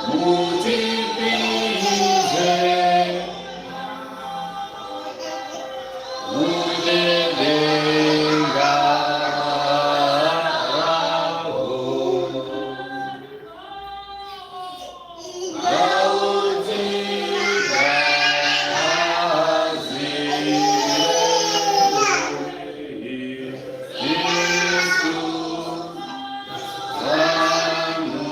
Mutipinze mune denga rako. Isu vanhu.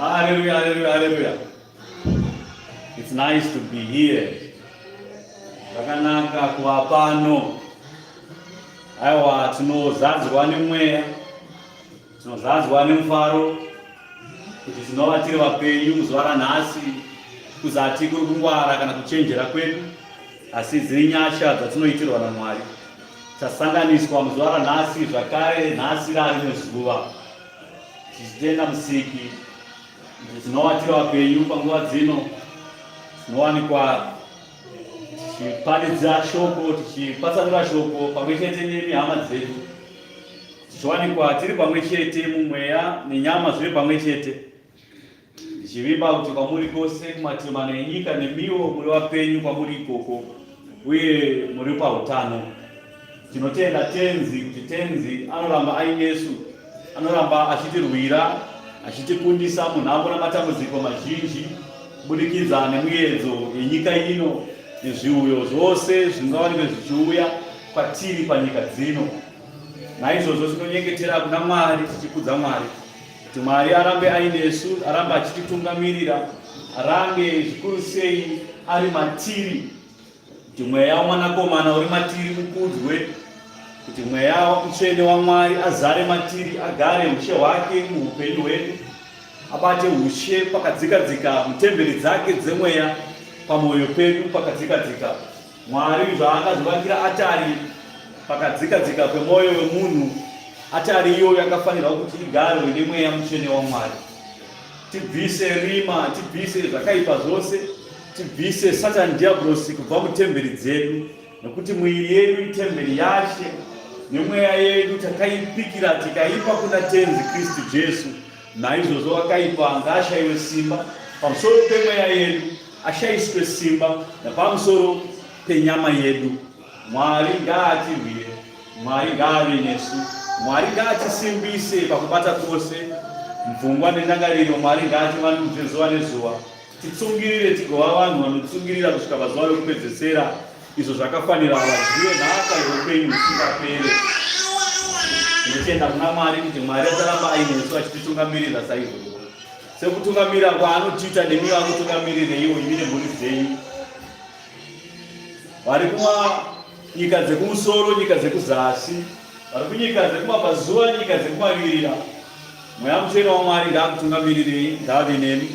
Hallelujah, hallelujah, hallelujah. It's nice to be here. Zvakanaka kuva pano. Aiwa, tinozadzwa nemweya, tinozadzwa nemufaro kuti tinova tiri vapenyu muzuva ranhasi, kuzati kuri kungwara kana kuchenjera kwedu, asi dziri nyasha dzatinoitirwa naMwari. Tasanganiswa muzuva ranhasi zvakare, nhasi rarimwe zuva, tichitenda Musiki kuti tinova tiri vapenyu panguva dzino, tinowanikwa tichiparidza shoko, tichipatsanura shoko pamwe chete nemi hama dzedu, tichiwanikwa tiri pamwe chete mumweya nenyama zviri pamwe chete, ndichivimba kuti kwamuri kwose kumativi mana enyika nemiwo muri vapenyu kwamuri ikoko uye muri pautano. Tinotenda Tenzi kuti Tenzi anoramba ainesu, anoramba achitirwira, achitikundisa munhambo namatambudziko mazhinji kubudikidza nemuyedzo yenyika ino nezviuyo zvose zvingawanikwe zvichiuya kwatiri panyika dzino. Naizvozvo tinonyengetera kuna Mwari tichikudza Mwari kuti Mwari arambe ainesu, arambe achititungamirira, arambe zvikuru sei ari matiri, kuti mweya womwanakomana uri matiri ukudzwe, kuti mweya mutsvene waMwari azare matiri, agare ushe hwake muupenyu hwedu, abate ushe pakadzikadzika mutemberi dzake dzemweya pamwoyo pedu pakadzikadzika. Mwari zvaakazvivakira atari pakadzikadzika pemwoyo wemunhu, atari iyoyo yakafanirwa kuti igarwe nemweya mutsvene waMwari. Tibvise rima, tibvise zvakaipa zvose, tibvise Satani Diabrosi kubva mutemberi dzedu, nokuti muviri yedu itemberi yaShe, nemweya yedu takaipikira tikaipa kuna Tenzi Kristu Jesu. Naizvozvo wakaipa ngaashaiwe simba pamusoro pemweya yedu, ashaiswe simba napamusoro penyama yedu. Mwari ngaatirwire, Mwari ngaave nesu, Mwari ngaatisimbise pakubata kwose mupfungwa nendangariro. Mwari ngaativandudze zuva nezuva, titsungirire tigova vanhu vanotsungirira kusvika pazuva rokupedzesera, izvo zvakafanira vadyi venhaka youpenyu husingapere. Tinotenda kuna Mwari kuti Mwari acharamba ainesu achititungamirira saizvozvo, sekutungamira kwaanotiita nemiwo akutungamirireiwo imi nemhuri dzenyu. Vari kumanyika dzekumusoro, nyika dzekuzasi, vari kunyika dzekumabvazuva, nyika dzekumavirira, Mweya Mutsvene waMwari ngaakutungamirirei, ngaave nemi,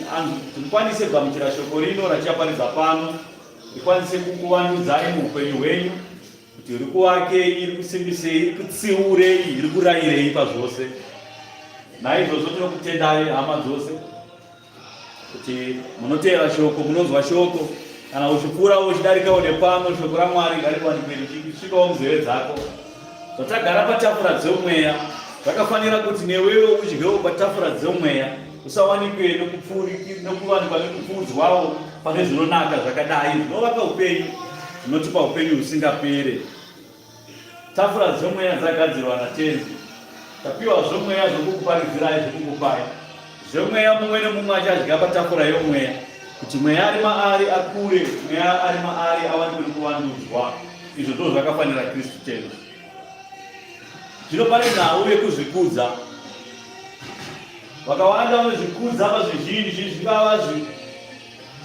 kuti mukwanise kugamuchira shoko rino ratichaparidza pano, rikwanise kukuvandudzai muupenyu hwenyu, kuti rikuvakei, rikusimbisei, rikutsiurei, rikurayirei pazvose. Naizvozvo tinokutendai hama dzose kuti munoteera shoko, munonzwa shoko. Kana uchipfuurawo uchidarikawo nepano, shoko raMwari ngarikuwanikwe richisvikawo munzeve dzako. Zvatagara patafura dzemweya, zvakafanira kuti newewo udyewo patafura dzemweya. usawanikwe nokuwanikwa nekupfuudzwawo pane zvinonaka zvakadai zvinovaka upenyu, zvinotipa upenyu husingapere. Tafura dzomweya dzagadzirwa naTenzi. Tapiwa zvomweya zvokukuparidzirai zvokukupai. Zvomweya mumwe nemumwe achadya patafura yomweya kuti mweya ari maari akure, mweya ari maari awanikwe nokuvandudzwa. Izvo ndizvo zvakafanira Kristu Tenzi. Zvino pane nhau yekuzvikudza. Vakawanda vanozvikudza pazvizhinji zvingava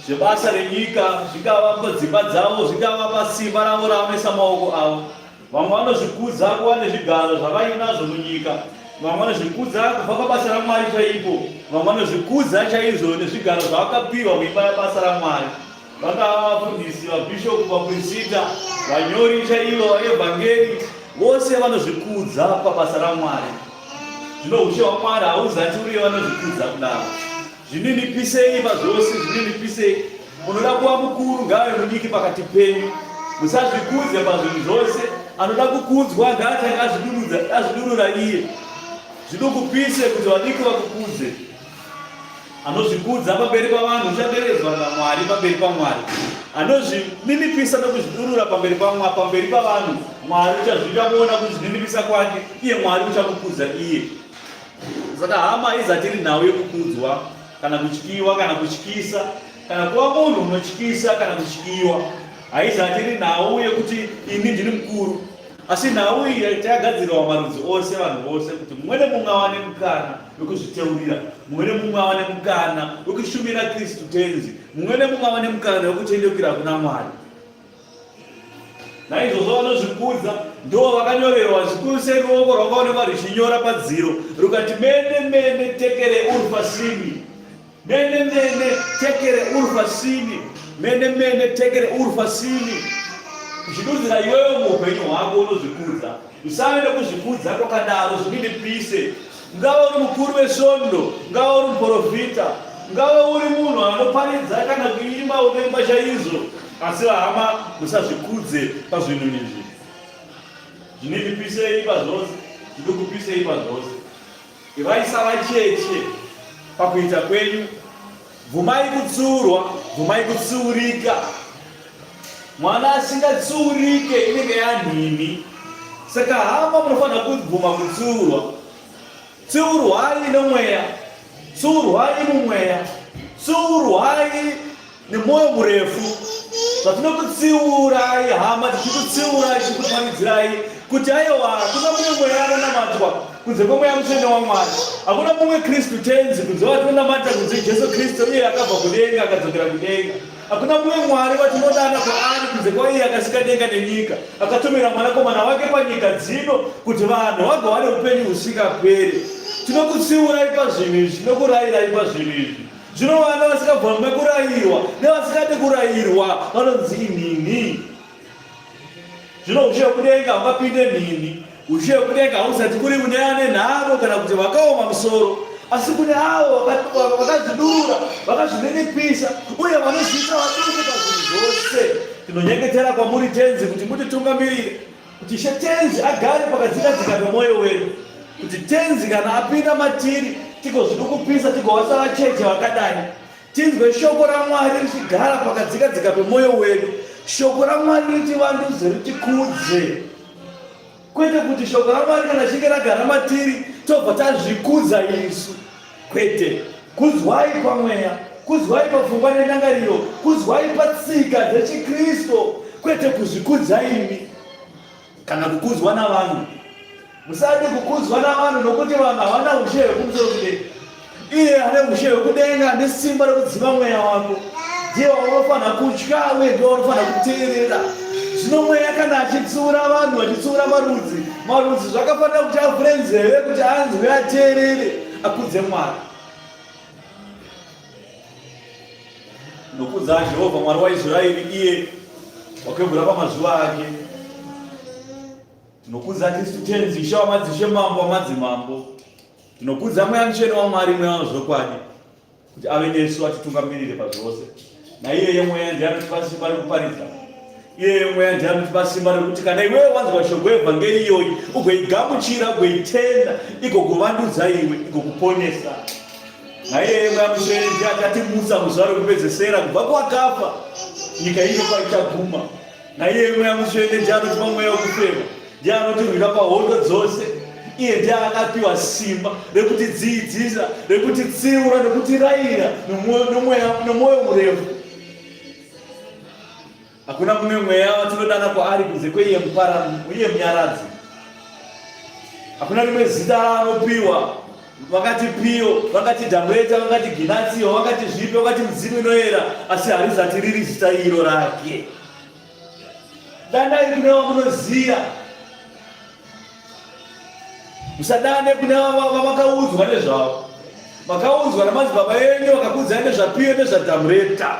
zvebasa renyika, zvingava padzimba dzavo, zvingava pasimba ravo ravanoisa maoko avo. Vamwe vanozvikudza kuva nezvigaro zvavainazvo munyika, vamwe vanozvikudza kubva pabasa raMwari chaipo, vamwe vanozvikudza chaizvo nezvigaro zvavakapiwa muimba yabasa raMwari. Vangava vafundisi, vabhishopu, vapurisita, vanyori chaivo, vaevhangeri, vose vanozvikudza pabasa raMwari. Zvino ushe hwaMwari hauzati uri vanozvikudza kudaro. Zvininipisei pazvose, zvininipisei. Unoda kuva mukuru ngaave mudiki pakati penyu. Musazvikudze pazvinhu zvose. Anoda kukudzwa ngaatange azvidurura iye. Zvidukupise kuti vadiki vakukudze. Anozvikudza pamberi pavanhu uchaderedzwa naMwari pamberi paMwari. Anozvininipisa nokuzvidurura pamberi paMwari pamberi pavanhu, Mwari uchazviita kuona kuzvininipisa kwake, iye Mwari uchamukudza iye. Saka hama izati iri nhau yekukudzwa kana kutyiwa kana kutyisa kana kuva munhu unotyisa kana kutyiwa. Haizati iri nhau yekuti ini ndini mukuru. Asi nhau iyi takagadzirirwa marudzi ose vanhu vose kuti mumwe nemumwe awane mukana wekuzviteurira, mumwe nemumwe awane mukana wekushumira Kristu Tenzi, mumwe nemumwe awane mukana wekutendeukira kuna Mwari. Naizvozvo vanozvikudza ndivo vakanyorerwa zvikuru seruoko rwakaonekwa ruchinyora padziro rukati mene mene tekere urfasini mene mene tekere urfasini mene mene tekere urfasini zvichidudzira iwewe muupenyu hwako unozvikudza usave nekuzvikudza kwakadaro zvininipise Ungava uri mukuru wesvondo, ungava uri muprofita, ungava uri munhu anoparidza kana kuimba unoimba chaizvo, asi vahama musazvikudze pazvinhu izvi. Zvininipisei pazvose, zvidukupisei pazvose. Ivai savacheche pakuita kwenyu. Bvumai kutsiurwa, bvumai kutsiurika. Mwana asingatsiurike inenge yanhini. Saka hama munofanira kubvuma kutsiurwa. Tsiurwai nomweya, tsiurwai mumweya, tsiurwai nemwoyo murefu. Zvatinokutsiurai hama, tichikutsiurai, tichikuparidzirai kuti aiwa hakuna mumwe mweya anonamatwa kunze kwemweya mutsvene waMwari. Hakuna mumwe Kristu Tenzi kunze watinonamata kunze Jesu Kristu iye akabva kudenga akadzokera kudenga. Hakuna mumwe Mwari watinodana kwaari kunze kwaiye akasika denga nenyika, akatumira Mwanakomana wake panyika dzino kuti vanhu vagowane upenyu husingaperi. Tinokutsiurai pazvinhu izvi, tinokurayirai pazvinhu izvi. Zvino vana vasingabvume kurayirwa nevasingade kurayirwa vanonzi inhinhi. Zvino ushe hwekudenga hungapinde nhinhi. Ushe hwekudenga hausati kuri kune ane nharo kana kuti vakaoma musoro, asi kune avo vakazvidurura, vakazvininipisa uye vanozviita vaduku pazvinhu zvose. Tinonyengetera kwamuri Tenzi kuti mutitungamirire, kuti Ishe Tenzi agare pakadzikadzika pemwoyo wedu, kuti Tenzi kana apinda matiri tigozvidukupisa tigova savacheche vakadai. Tinzwe shoko raMwari richigara pakadzikadzika pemwoyo wedu. Shoko raMwari ritivandudze, ritikudze. Kwete kuti shoko raMwari kana richinge ragara matiri tobva tazvikudza isu. Kwete. Kudzwai pamweya, kudzwai papfungwa nendangariro, kudzwai patsika dzechiKristu, kwete kuzvikudza imi kana kukudzwa navanhu. Musade kukudzwa navanhu nokuti vanhu havana ushe hwekumusoro kudenga. Iye ane ushe hwekudenga ane simba rekudzima mweya wako. Ndiye waunofanira kutya uye ndiye waunofanira kuteerera. Zvino mweya kana achitsiura vanhu, achitsiura marudzi, marudzi zvakafanira kuti avhure nzeve kuti anzwe ateerere akudze Mwari. Nokudza Jehovha Mwari waIsraeri iye wakwegura pamazuva ake. Tinokudza Kristu Tenzi, Ishe wamadzishe, Mambo wamadzimambo. Tinokudza Mweya Mutsvene waMwari, Mweya wezvokwadi, kuti ave nesu atitungamirire pazvose. Naiyeye Mweya ndiye anotipa simba rekuparidza. Iyeye Mweya ndiye anotipa simba rekuti kana iwewe wanzwa shoko yevhangeri iyoyi, ugoigamuchira, ugoitenda, igokuvandudza iwe, igokuponesa. Naiyeye Mweya Mutsvene ndiye achatimutsa muzuva rekupedzesera kubva kwakafa nyika ino paichaguma. Naiye Mweya Mutsvene ndiye anotipa mweya wekufema, ndiye anotirwira pahondo dzose. Iye ndiye akapiwa simba rekutidziidzisa, rekutitsiura, nekutirayira nomwoyo murefu. Hakuna mumwe mweya watinodana kwaari kunze kweiye mupara uye munyaradzi. Hakuna rimwe zita raanopiwa vakati Piyo, vakati Dhamureta, vakati Ginatsiyo, vakati zvipi, vakati mudzimu inoyera, asi harizati riri zita iro rake. Danai kune vamunoziva, musadane kune vamakaudzwa nezvavo. Makaudzwa namadzibaba enyu vakakuudzai nezvaPiyo nezvaDhamureta.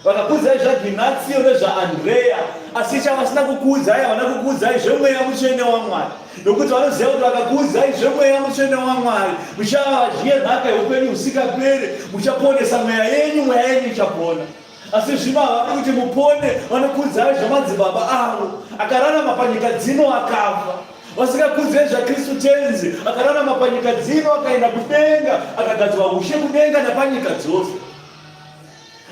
Vakakuudzai zvaGinatsio nezvaAndreya, asi chavasina kukuudzai havana kukuudzai zveMweya Mutsvene waMwari, nokuti vanoziva kuti vakakuudzai zveMweya Mutsvene waMwari, muchava vadyi yenhaka yeupenyu husingaperi, muchaponesa mweya yenyu, mweya yenyu ichapona. Asi zvino havadi kuti mupone, vanokuudzai zvamadzibaba avo akararama panyika dzino akafa, vasingakuudzai zvaKristu Tenzi akararama panyika dzino akaenda kudenga, akagadzwa ushe kudenga napanyika dzose.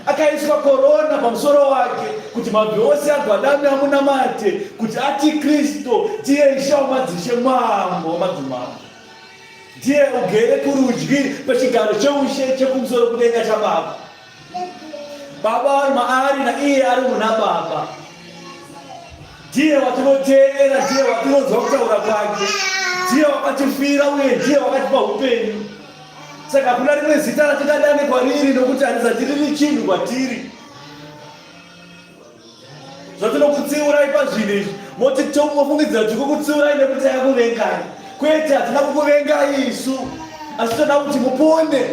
Akaiswa korona pamusoro wake kuti mabvi ose agwadame amunamate kuti ati Kristu ndiye Ishe wamadzishe mambo wamadzimambo. Ndiye ugere kurudyi kwechigaro cheushe chekumusoro kudenga chaBaba. Baba vari maari naiye ari muna Baba. Ndiye watinoteerera, ndiye watinonzwa kutaura kwake, ndiye wakatifira uye ndiye wakatipa upenyu. Saka hakuna rimwe zita ratingadane kwariri nokuti harizati riri chinhu kwatiri. Zvatinokutsiurai pazvinhu izvi, moti mofungidzira kuti kukutsiurai nekuti takakuvengai. Kwete, hatina kukuvengai isu, asi toda kuti mupone.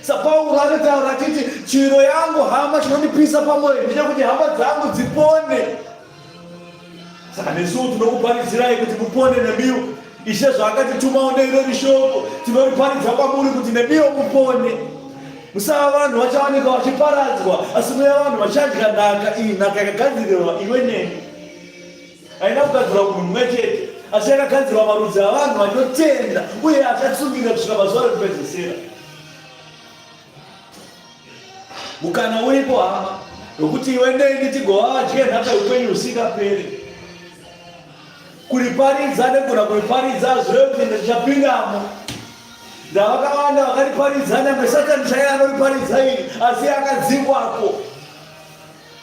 SaPauro anotaura achiti, chiro yangu hama chinondipisa pamwoyo ndechekuti hama dzangu dzipone. Saka nesuwo tinokuparidzirai kuti mupone nemiwo. Ishe zvaakatitumawo neirori shoko, tinoriparidza kwamuri kuti nemiwo mupone. Musava vanhu vachawanikwa vachiparadzwa, asi muve vanhu vachadya nhaka iyi, nhaka yakagadzirirwa iwe neni. Haina kugadzirwa munhu mumwe chete, asi yakagadzirwa marudzi avanhu vanotenda uye achatsungirira kusvika pazuva rekupedzisira. Mukana uripo hama, wekuti iwe neni tigova vadye nhaka upenyu husingaperi. Kuriparidza negona kuriparidza zvireve kuti ndichapindamo. Ndavakawanda vakariparidza nyangwe Satani chaiye anoriparidza iri asi akadzingwako.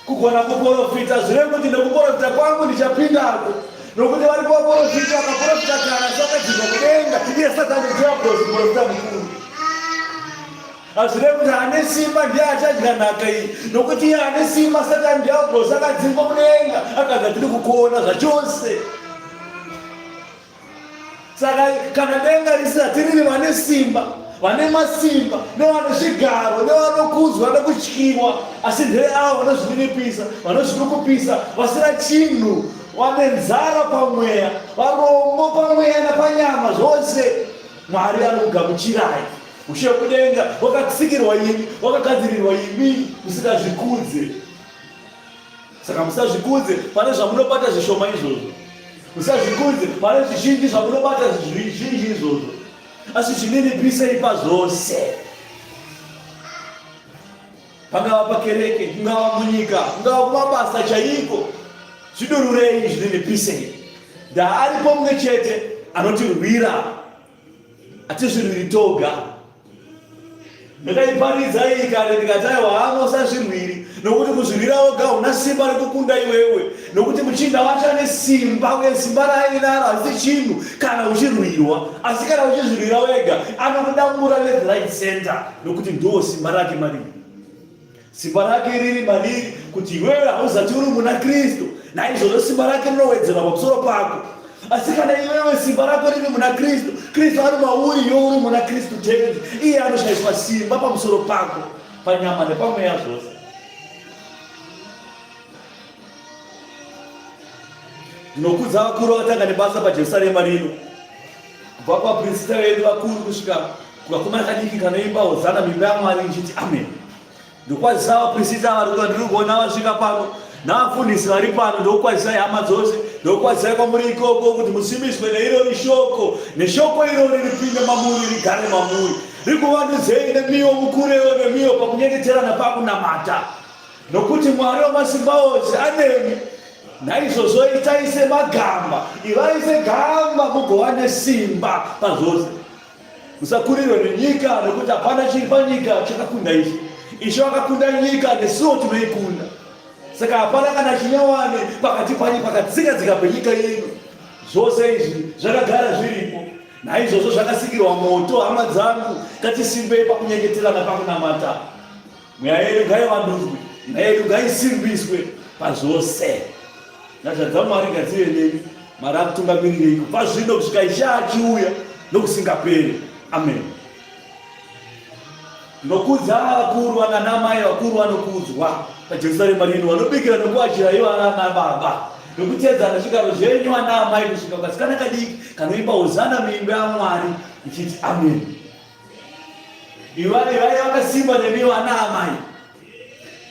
Kugona kuporofita zvireve kuti nekuporofita kwangu ndichapindako. Nokuti varipo vaporofita vakaporofita kare asi vakadzingwa kudenga iye Satani ndiye muporofita mukuru. Hazvirevi kuti ane simba ndiye achadya nhaka iyi, nokuti iye ane simba Satani Diablosi akadzingwa mudenga akaza tiri kukuona zvachose. Saka kana denga risina tiriri vane simba, vane masimba, nevane zvigaro, nevanokudzwa nekutyiwa, asi ndere avo vanozvininipisa, vanozvidukupisa, vasina chinhu, vane nzara pamweya, varombo pamweya napanyama zvose, Mwari anokugamuchirai. Ushe hwekudenga hwakasikirwa imi, hwakagadzirirwa imi, musingazvikudze. Saka musazvikudze pane zvamunobata zvishoma izvozvo, musazvikudze pane zvizhinji zvamunobata zvizhinji izvozvo, asi zvininipisei pazvose, pangava pakereke, kungava munyika, kungava kumabasa chaiko, zvidururei, zvininipisei. Ndaaripo mumwe chete anotirwira Hatizvirwiri toga. Ndakaiparidza iyi kare ndikati aiwa hama usazvirwiri nokuti kuzvirwira woga huna simba rekukunda iwewe nokuti muchinda wacho ane simba uye simba raainaro harisi chinhu kana uchirwirwa asi kana uchizvirwira wega anokudambura left right center nokuti ndiwo simba rake mariri. Simba rake riri mariri kuti iwewe hauzati uri muna Kristu, naizvozvo simba rake rinowedzerwa pamusoro pako. Asi kana iwewe simba rako riri muna Kristu, Kristu ari mauri, iwe uri muna Kristu Tenzi, iye anoshaiswa simba pamusoro pako, panyama nepamweya zvose. Ndinokudza vakuru vakatanga nebasa paJerusarema rino, kubva kuvapirisita vedu vakuru kusvika kukakomana kadiki kanoimba hozana muimba yaMwari ndichiti amen. Ndokwazisa vapirisita vari kuno ndiri kuona vasvika pano navafundisi vari pano, ndokukwazisai hama dzose, ndokukwazisai kwamuri ikoko kuti musimbiswe neirori shoko, neshoko irori ripinde mamuri rigare mamuri. Rikuvandudzei nemiwo mukurewo nemiwo pakunyengeterana pakunamata. Nokuti Mwari wamasimba ose anemi. Naizvozvo itai semagamba, ivai segamba mugova nesimba pazvose. Musakurirwe nenyika, nokuti hapana chiri panyika chakakunda Ishe. Ishe vakakunda nyika, nesuwo tinoikunda. Saka hapana kana chinyowani pakati panyu pakadzika-dzika penyika ino. Zvose izvi zvakagara zviripo. Naizvozvo zvakasikirwa moto, hama dzangu, ngatisimbei pakunyengeterana pakunamata. Mweya yedu ngaivandudzwe, mweya yedu ngaisimbiswe pazvose. Nyasha dzaMwari ngadzive nemi. Mwari akutungamirirei kubva zvino kusvika Ishe achiuya nokusingaperi. Amen. Ndinokudza vakuru vananamai vakuru vanokudzwa paJerusarema rino vanobikira nokuachira ivo vana baba nokutedzana zvigaro zvenyu vana amai kusvika kasikana kadiki kanoimba hozana muimba yaMwari ichiti amen. Ivai vaiva vakasimba nemi vana amai.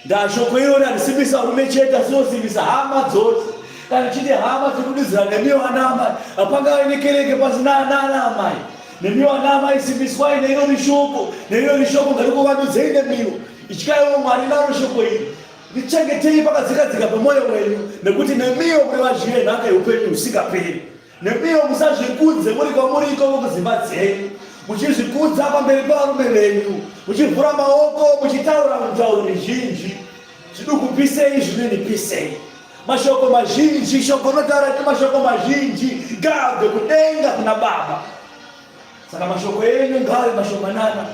Ndashoko irori harisimbisa varume chete asi rosimbisa hama dzose. Kana chiti hama tiri nemi vana amai, hapangave nekereke pasina ana amai. Nemi vana amai simbiswai neirori shoko, neirori shoko ngarikuvandudzei nemiwo. Ityaiwo Mwari naro shoko iri. Richengetei pakadzikadzika pemwoyo wenyu, nekuti nemiwo muri vadyi venhaka yeupenyu husingaperi. Nemiwo musazvikudze muri kwamuri ikoko kudzimba dzenyu, muchizvikudza pamberi pevarume venyu, muchivhura maoko, muchitaura mitauro mizhinji. Zvidukupisei, zvininipisei. Mashoko mazhinji, shoko rinotaura kuti mashoko mazhinji ngaabve kudenga kuna Baba. Saka mashoko enyu ngaave mashomanana.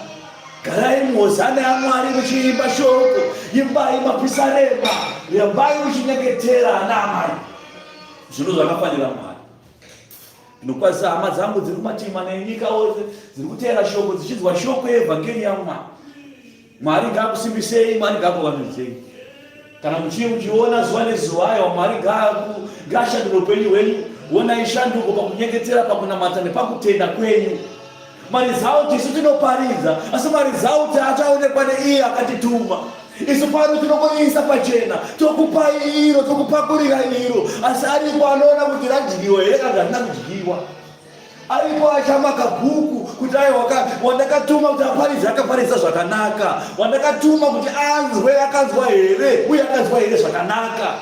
Garai muhozana yaMwari muchiimba shoko, imbai mapisarema, rambai muchinyengetera ana amai. Zvinhu zvakafanira Mwari. Ndinokwazisa hama dzangu dziri kumativi mana enyika ose dziri kuteera shoko dzichinzwa shoko yeevhangeri yaMwari. Mwari ngaakusimbisei, Mwari ngaakuvandudzei. Kana muchii muchiona zuva nezuva, aiwa Mwari ngaashandure upenyu hwenyu. Onai shanduko pakunyengetera, pakunamata nepakutenda kwenyu. Marizauti isu tinoparidza, asi marizauti achaonekwa neiye akatituma. Isu pano tinongoisa pachena, tokupai iro, tokupakurira iro, asi aripo anoona kuti radyiwa here kana harina kudyiwa. Aripo achamaka bhuku kuti aiwa wandakatuma kuti aparidze akaparidza zvakanaka, wandakatuma kuti anzwe akanzwa here uye akanzwa here zvakanaka.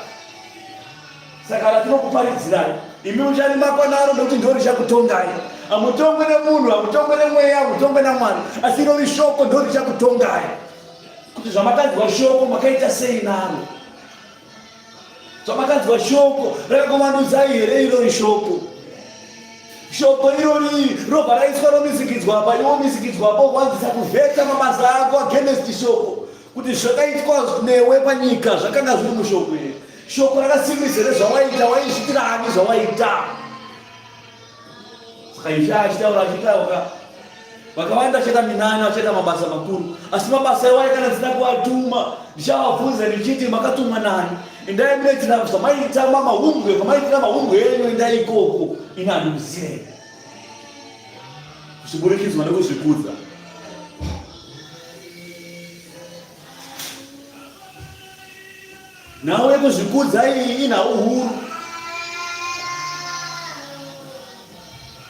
Saka ratinokuparidzirai imi mucharimakwa naro nekuti ndo richakutongai. Hamutongwe nemunhu, hamutongwe nemweya, hamutongwe naMwari, asi irori shoko ndo richakutongai kuti zvamakanzwa shoko makaita sei naro. Zvamakanzwa shoko rakakuvandudzai here irori shoko? Shoko irori robva raiswa romisikidzwa apa iwe womisikidzwa apa wowanzisa kuvheta mabasa ako against shoko kuti zvakaitwa newe panyika zvakanga zviri mushoko here? Shoko rakasimbisa here zvawaita? Waizviitira ani zvawaita? Saka Ishe achitaura achitaura vakawanda vachaita minana vachaita mabasa makuru, asi mabasa iwayo kana ndisina kuvatuma ndichavabvunza ndichiti makatumwa nani? Endai munoitira zvamaita mahumbwe, kwamaitira mahumbwe enyu, endai ikoko, ini handikuzivei. Kuchiburikidzwa nekuzvikudza. Nhau yekuzvikudza iyi inhau huru.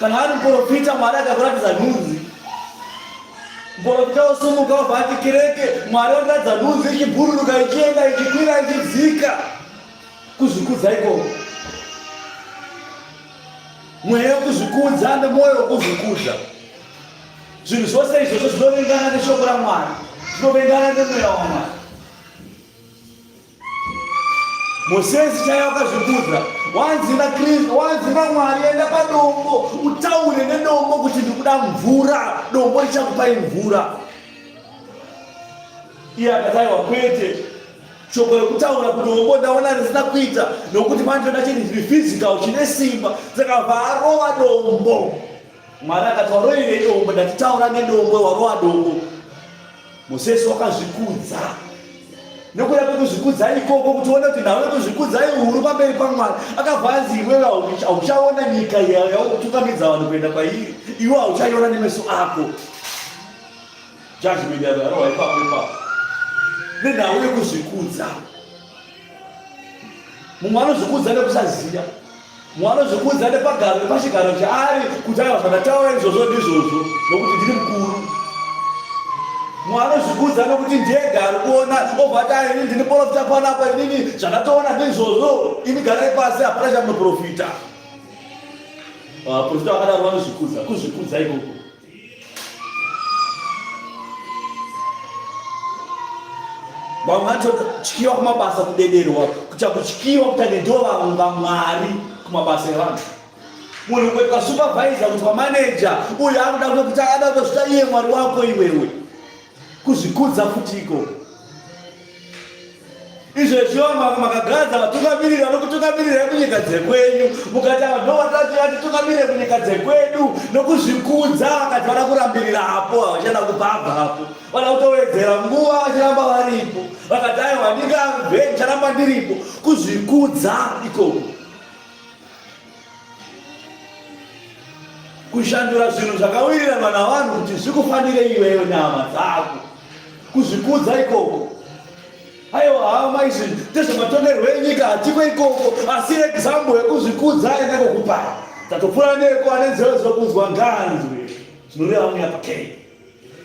Kana ari muprofita, Mwari akakuratidza nhunzi, muprofita osumuka obva ati kereke, Mwari wandiratidza nhunzi ichibhururuka ichienda ichikwira ichidzika. Kuzvikudza ikoko, mweya wekuzvikudza nemwoyo wekuzvikudza, zvinhu zvose izvozvo zvinovengana neshoko raMwari, zvinovengana nemweya waMwari. Mosesi chaiye wakazvikudza, wanzi naKristu, wanzi naMwari, enda padombo utaure nedombo kuti ndikuda mvura, dombo richakupai mvura. Iye akati aiwa, kwete shoko rekutaura kudombo ndaona risina kuita nokuti pandoda chinhu chiri physical chine simba. Saka varova dombo. Mwari akati waroirei dombo? Ndati taura nedombo, warova dombo. Mosesi wakazvikudza. Nekuda kwekuzvikudza ikoko kuti uone kuti nhau yekuzvikudza ihuru pamberi paMwari, akabva anzi iwewe hauchaona nyika yaukutungamidza vanhu kuenda kwairi, iwe hauchaiona nemeso ako. Judgment yarohwa ipapo ipapo nenhau yekuzvikudza. Mumwe anozvikudza nekusaziva, mumwe anozvikudza nepagaro nepachigaro chaari kuti aiwa zvandataura izvozvo ndizvozvo nokuti ndiri mukuru. Mumwe anozvikudza nokuti ndiega ari kuona obva ati ah, ini ndini porofita panapa inini zvandatoona ndizvozvo imi garai pasi hapana chamunoporofita. Vaporofita vakadaro vanozvikudza, kuzvikudza ikoko. Vamwe vanototyiwa kumabasa kudederwa, kuita kutyiwa kuti ange ndivo vamwe vamwari kumabasa evanhu. Munhu kuitwa supervisor, kuitwa manager, uyu akuda kuti ada kutozvita iye mwari wako iwewe. Kuzvikudza futi ikoko. Izvezvi vamwe makagadza vatungamiriri vanokutungamirirai kunyika dzekwenyu, mukati ava ndo vatati vatitungamirire kunyika dzekwedu nokuzvikudza, vakati vada kurambirira apo, havachada kubhabha apo, vada kutowedzera nguva vachiramba varipo, vakati aiwa ndingabve ndicharamba ndiripo. Kuzvikudza ikoko. Kushandura zvinhu zvakawirirana navanhu kuti zvikufanire iwewe nehama dzako. Kuzvikudza ikoko. Aiwa hama izvi ndezvematongerwo enyika hatiko ikoko asi example yekuzvikudza endeko Tatopfuura neko ane nzeve dzokunzwa ngaanzwe zvinoreva mweya pakei.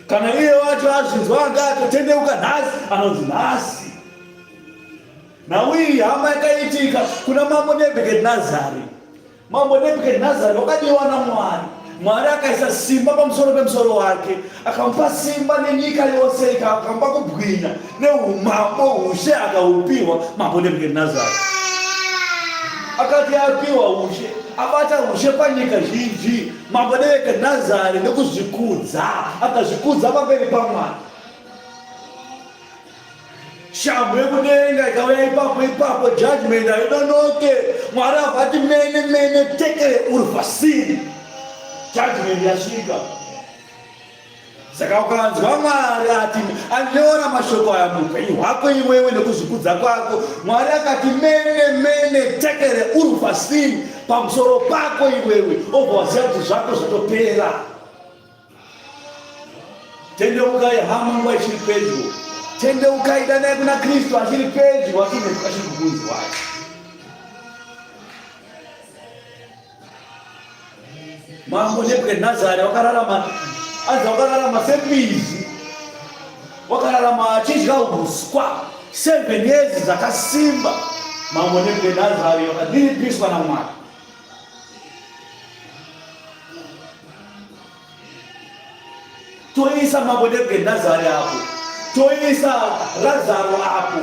Kana iye wacho azvinzwa anga atotendeuka nhasi anonzi nhasi. Nhau iyi hama yakaitika kuna mambo Nebhukadhinezari. Mambo Nebhukadhinezari wakadiwa naMwari. Mwari akaisa simba pamusoro pemusoro wake, akamupa simba nenyika yose, akamupa kubwinya neumambo, ushe akaupiwa mambo Nebhukadhinezari. Akati apiwa ushe, abata ushe panyika zhinji, mambo Nebhukadhinezari nekuzvikudza, akazvikudza pamberi paMwari. Shamhu yekudenga ikauya ipapo ipapo, judgment hainonoke. Mwari avati mene mene tekere uri pasini, judgment yasvika. Saka ukanzwa Mwari ati anyora mashoko aya muupenyu hwako iwewe nekuzvikudza kwako, Mwari akati mene mene tekere uri pasini pamusoro pako iwewe, obva waziva kuti zvako zvatopera. Tendeukai hama, nguva ichiri pedyo. Tendeukai, danai kuna Kristu achiri pedyo, achiri kukunzwai. Mambo Nebhukadhinezari wakararama, anzi wakararama sembizi, wakararama achidya uswa 7 years dzakasimba. Mambo Nebhukadhinezari wakadiripiswa naMwari. Toisa mambo Nebhukadhinezari apo, toisa Razaro apo,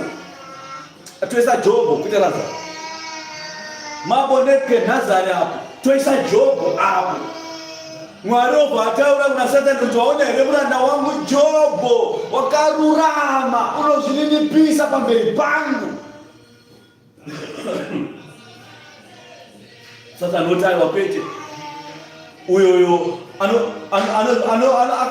toisa Jobho kuita Razaro, mambo Nebhukadhinezari apo, toisa Jobho apo. Mwari obva ataura kuna Satani kuti waona here muranda wangu Jobho wakarurama, unozvininipisa pamberi pangu. Satani oti aiwa kwete, uyoyo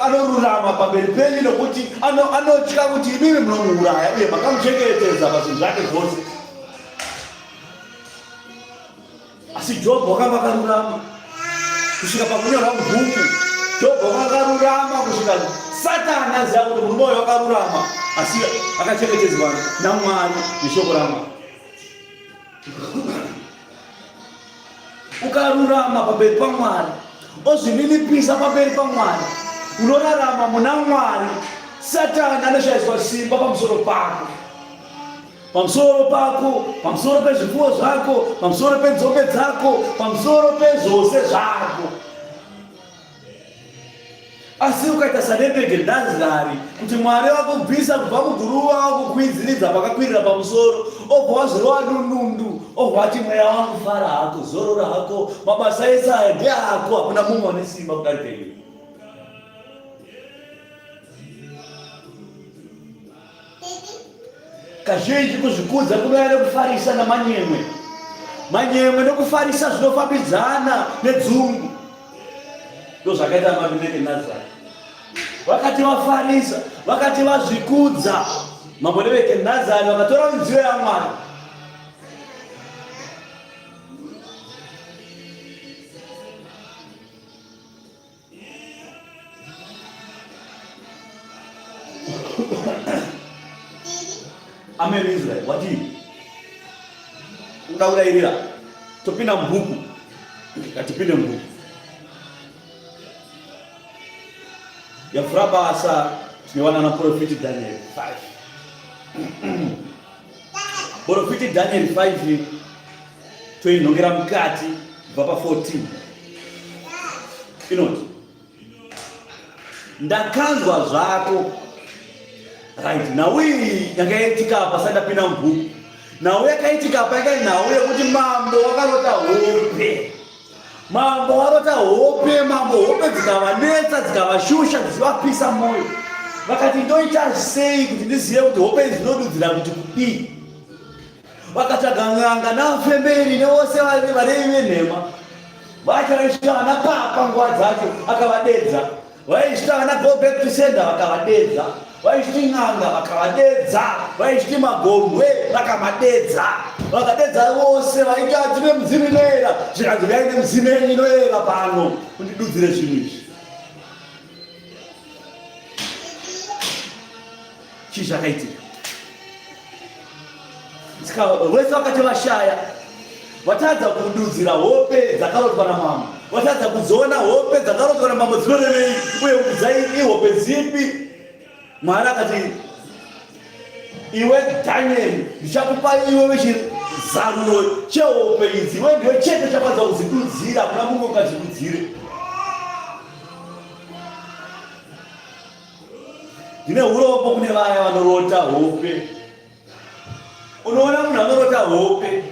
anorurama pamberi penyu nokuti anotya kuti imimi munomuuraya uye makamuchengetedza pazvinhu zvake zvose. Asi Jobho wakanga akarurama kusvika pakunyorwa mubhuku. Jobho wakanga akarurama kusvika Satani aziva kuti murume uyu wakarurama, asi akachengetedzwa naMwari neshoko raMwari. Ukarurama pamberi paMwari, ozvininipisa pamberi paMwari, unorarama muna Mwari, Satani anoshaiswa simba pamusoro pako. Pamusoro pako, pamusoro pezvipfuwo zvako, pamusoro penzombe dzako, pamusoro pezvose zvako. Asi ukaita saNebhukadhinezari kuti Mwari vakubvisa kubva muguruva vakukwidziridza pakakwirira pamusoro, obva wazvirova dundundu, obva wati mweya wangu fara hako, zorora hako, mabasa ese aya ndeako, hakuna mumwe ane simba kudarika iwe. Kazhinji kuzvikudza kunouya nekufarisa namanyemwe. Manyemwe nekufarisa zvinofambidzana nedzungu. Ndozvakaita Mambo Vakati vafarisa, vakati vazvikudza. Mambo Nebhukadhinezari vakatora midziyo yaMwari. Amen Israel, wadii? Uda kudairira. Topinda mubhuku. Ngatipinde mubhuku. Yavhura basa. Tinowana na Profiti Daniel 5. Profiti Daniel 5 toinhongera mukati kubva pa 14. Inoti ndakanzwa zvako right nhau iyi yanga yaitika apa sati ndapinda mubhuku nhau yakaitika apa yanga nhau yekuti mambo wakarota hope Mambo varota hope, mambo hope dzikavanetsa dzikavashusha dzichivapisa mwoyo. Vakati ndoita sei kuti ndizive kuti hope idzi dzinodudzira kuti kudii? Vakatsvaga n'anga navafemberi nevose varevi venhema. Vacho vaisvika vana papa nguva dzacho akavadedza. Vaisvika vana go back to sender vakavadedza. Vaisviti n'anga vakavadedza. Vaisviti magombwe vakamadedza. Vakadedza vose vaiti atine mudzimu inoera. Zvikanzi uyai nemudzimu yenyu inoera pano kundidudzire zvinhu izvi. Chii zvakaitika? Saka vese vakati vashaya vatadza kududzira hope dzakarotwa namambo, vatadza kudziona hope dzakarotwa namambo dzinorevei uye kuti dzai ihope dzipi. Mwari akati, iwe Dhanieri, ndichakupa iwe wechizaruro chehope idzi, iwe ndiwe chete uchakwanisa kudzidudzira, hakuna mumwe ungadzidudzire. Ndine urombo kune vaya vanorota hope. Unoona munhu anorota hope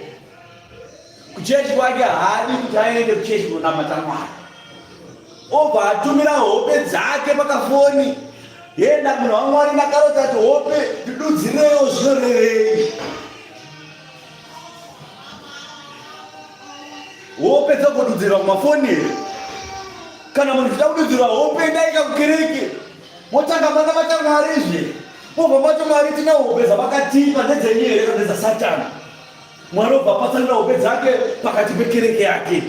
kuchechi kwake haadi kuti aende kuchechi kunonamata Mwari, obva atumira hope dzake pakafoni yenda munhu waMwari, ndakarota kuti hope ndidudzirewo zvinorevei. Hope dzakududzirwa kumafoni here? Kana munhu uchida kududzirwa hope endaika kukereke motanga manamata Mwari zve mobva mati Mwari tina hope dzamakatipa ndedzenyu here kana ndedzasatani? Mwari obva apatsanura hope dzake pakati pekereke yake.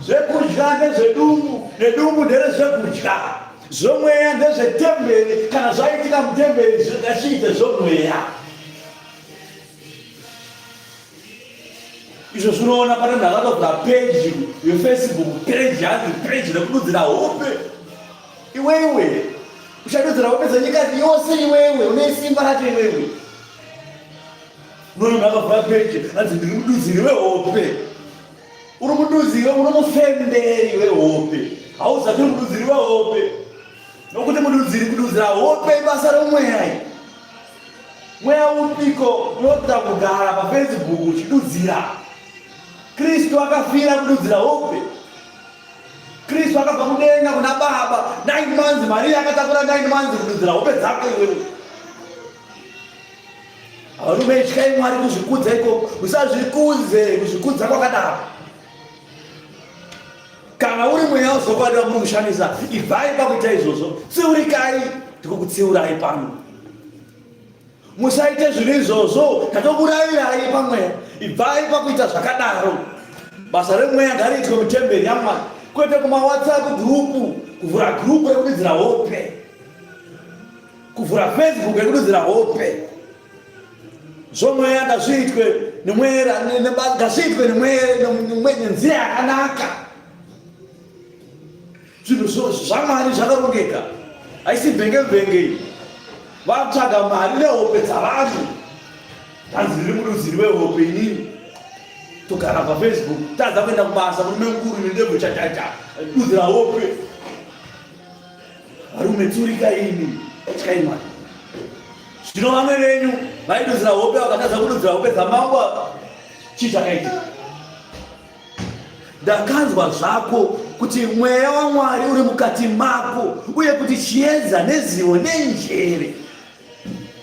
Zvekudya ndezvedumbu nedumbu nderezvekudya. Zvomweya ndezvetemberi kana zvaitika mutemberi zvingachiite zvomweya. Izvo zvinoona pane munhu akatovhura peji yefacebook peji hanzi peji rekududzira hope. Iwewe uchadudzira hope dzenyika yose iwewe une simba racho iwewe. Unoona munhu akavhura peji hanzi ndiri mududziri wehope. Uri mududziri uri mufemberi wehope. Hauzati uri mududziri wehope. Nokuti mududziri kududzira hope ibasa romweya. Mweya upiko unoda kugara paFacebook uchidudzira? Kristu akafira kududzira hope. Kristu akabva kudenga kuna Baba 9 months, Maria akatakura 9 months kududzira hope dzako iwewe. Varume ityai Mwari kuzvikudza ikoko, usazvikudze kuzvikudza kwakadaro. Kana uri mweya wezvokwadi wamuri kushandisa, ibvai pakuita izvozvo, tsiurikai, tikukutsiurai pano. Musaite zvinhu izvozvo, tatokurayirai pamweya. Ibvai pakuita zvakadaro. Basa remweya ngariitwe mutemberi yaMwari, kwete kumawhatsapp group, kuvhura group rekududzira hope, kuvhura Facebook rekududzira hope. Zvomweya ngazviitwe nemweya, ngazviitwe nemweya nenzira yakanaka. Zvinhu zvaMwari zvakarongeka, haisi mvenge mvenge iyi. Vatsvaga mari nehope dzavanhu. Tanzi ndiri mududziri wehope inini. Togara paFacebook, tadza kuenda kubasa, murume mukuru nendebvu chachacha, dudzira hope. Varume tsurika imi, ityai Mwari. Zvino vamwe venyu vaidudzira hope vakatadza kududzira hope dzamambo, chii chakaitika? Ndakanzwa zvako kuti mweya waMwari uri mukati mako uye kuti chiedza nezivo nenjere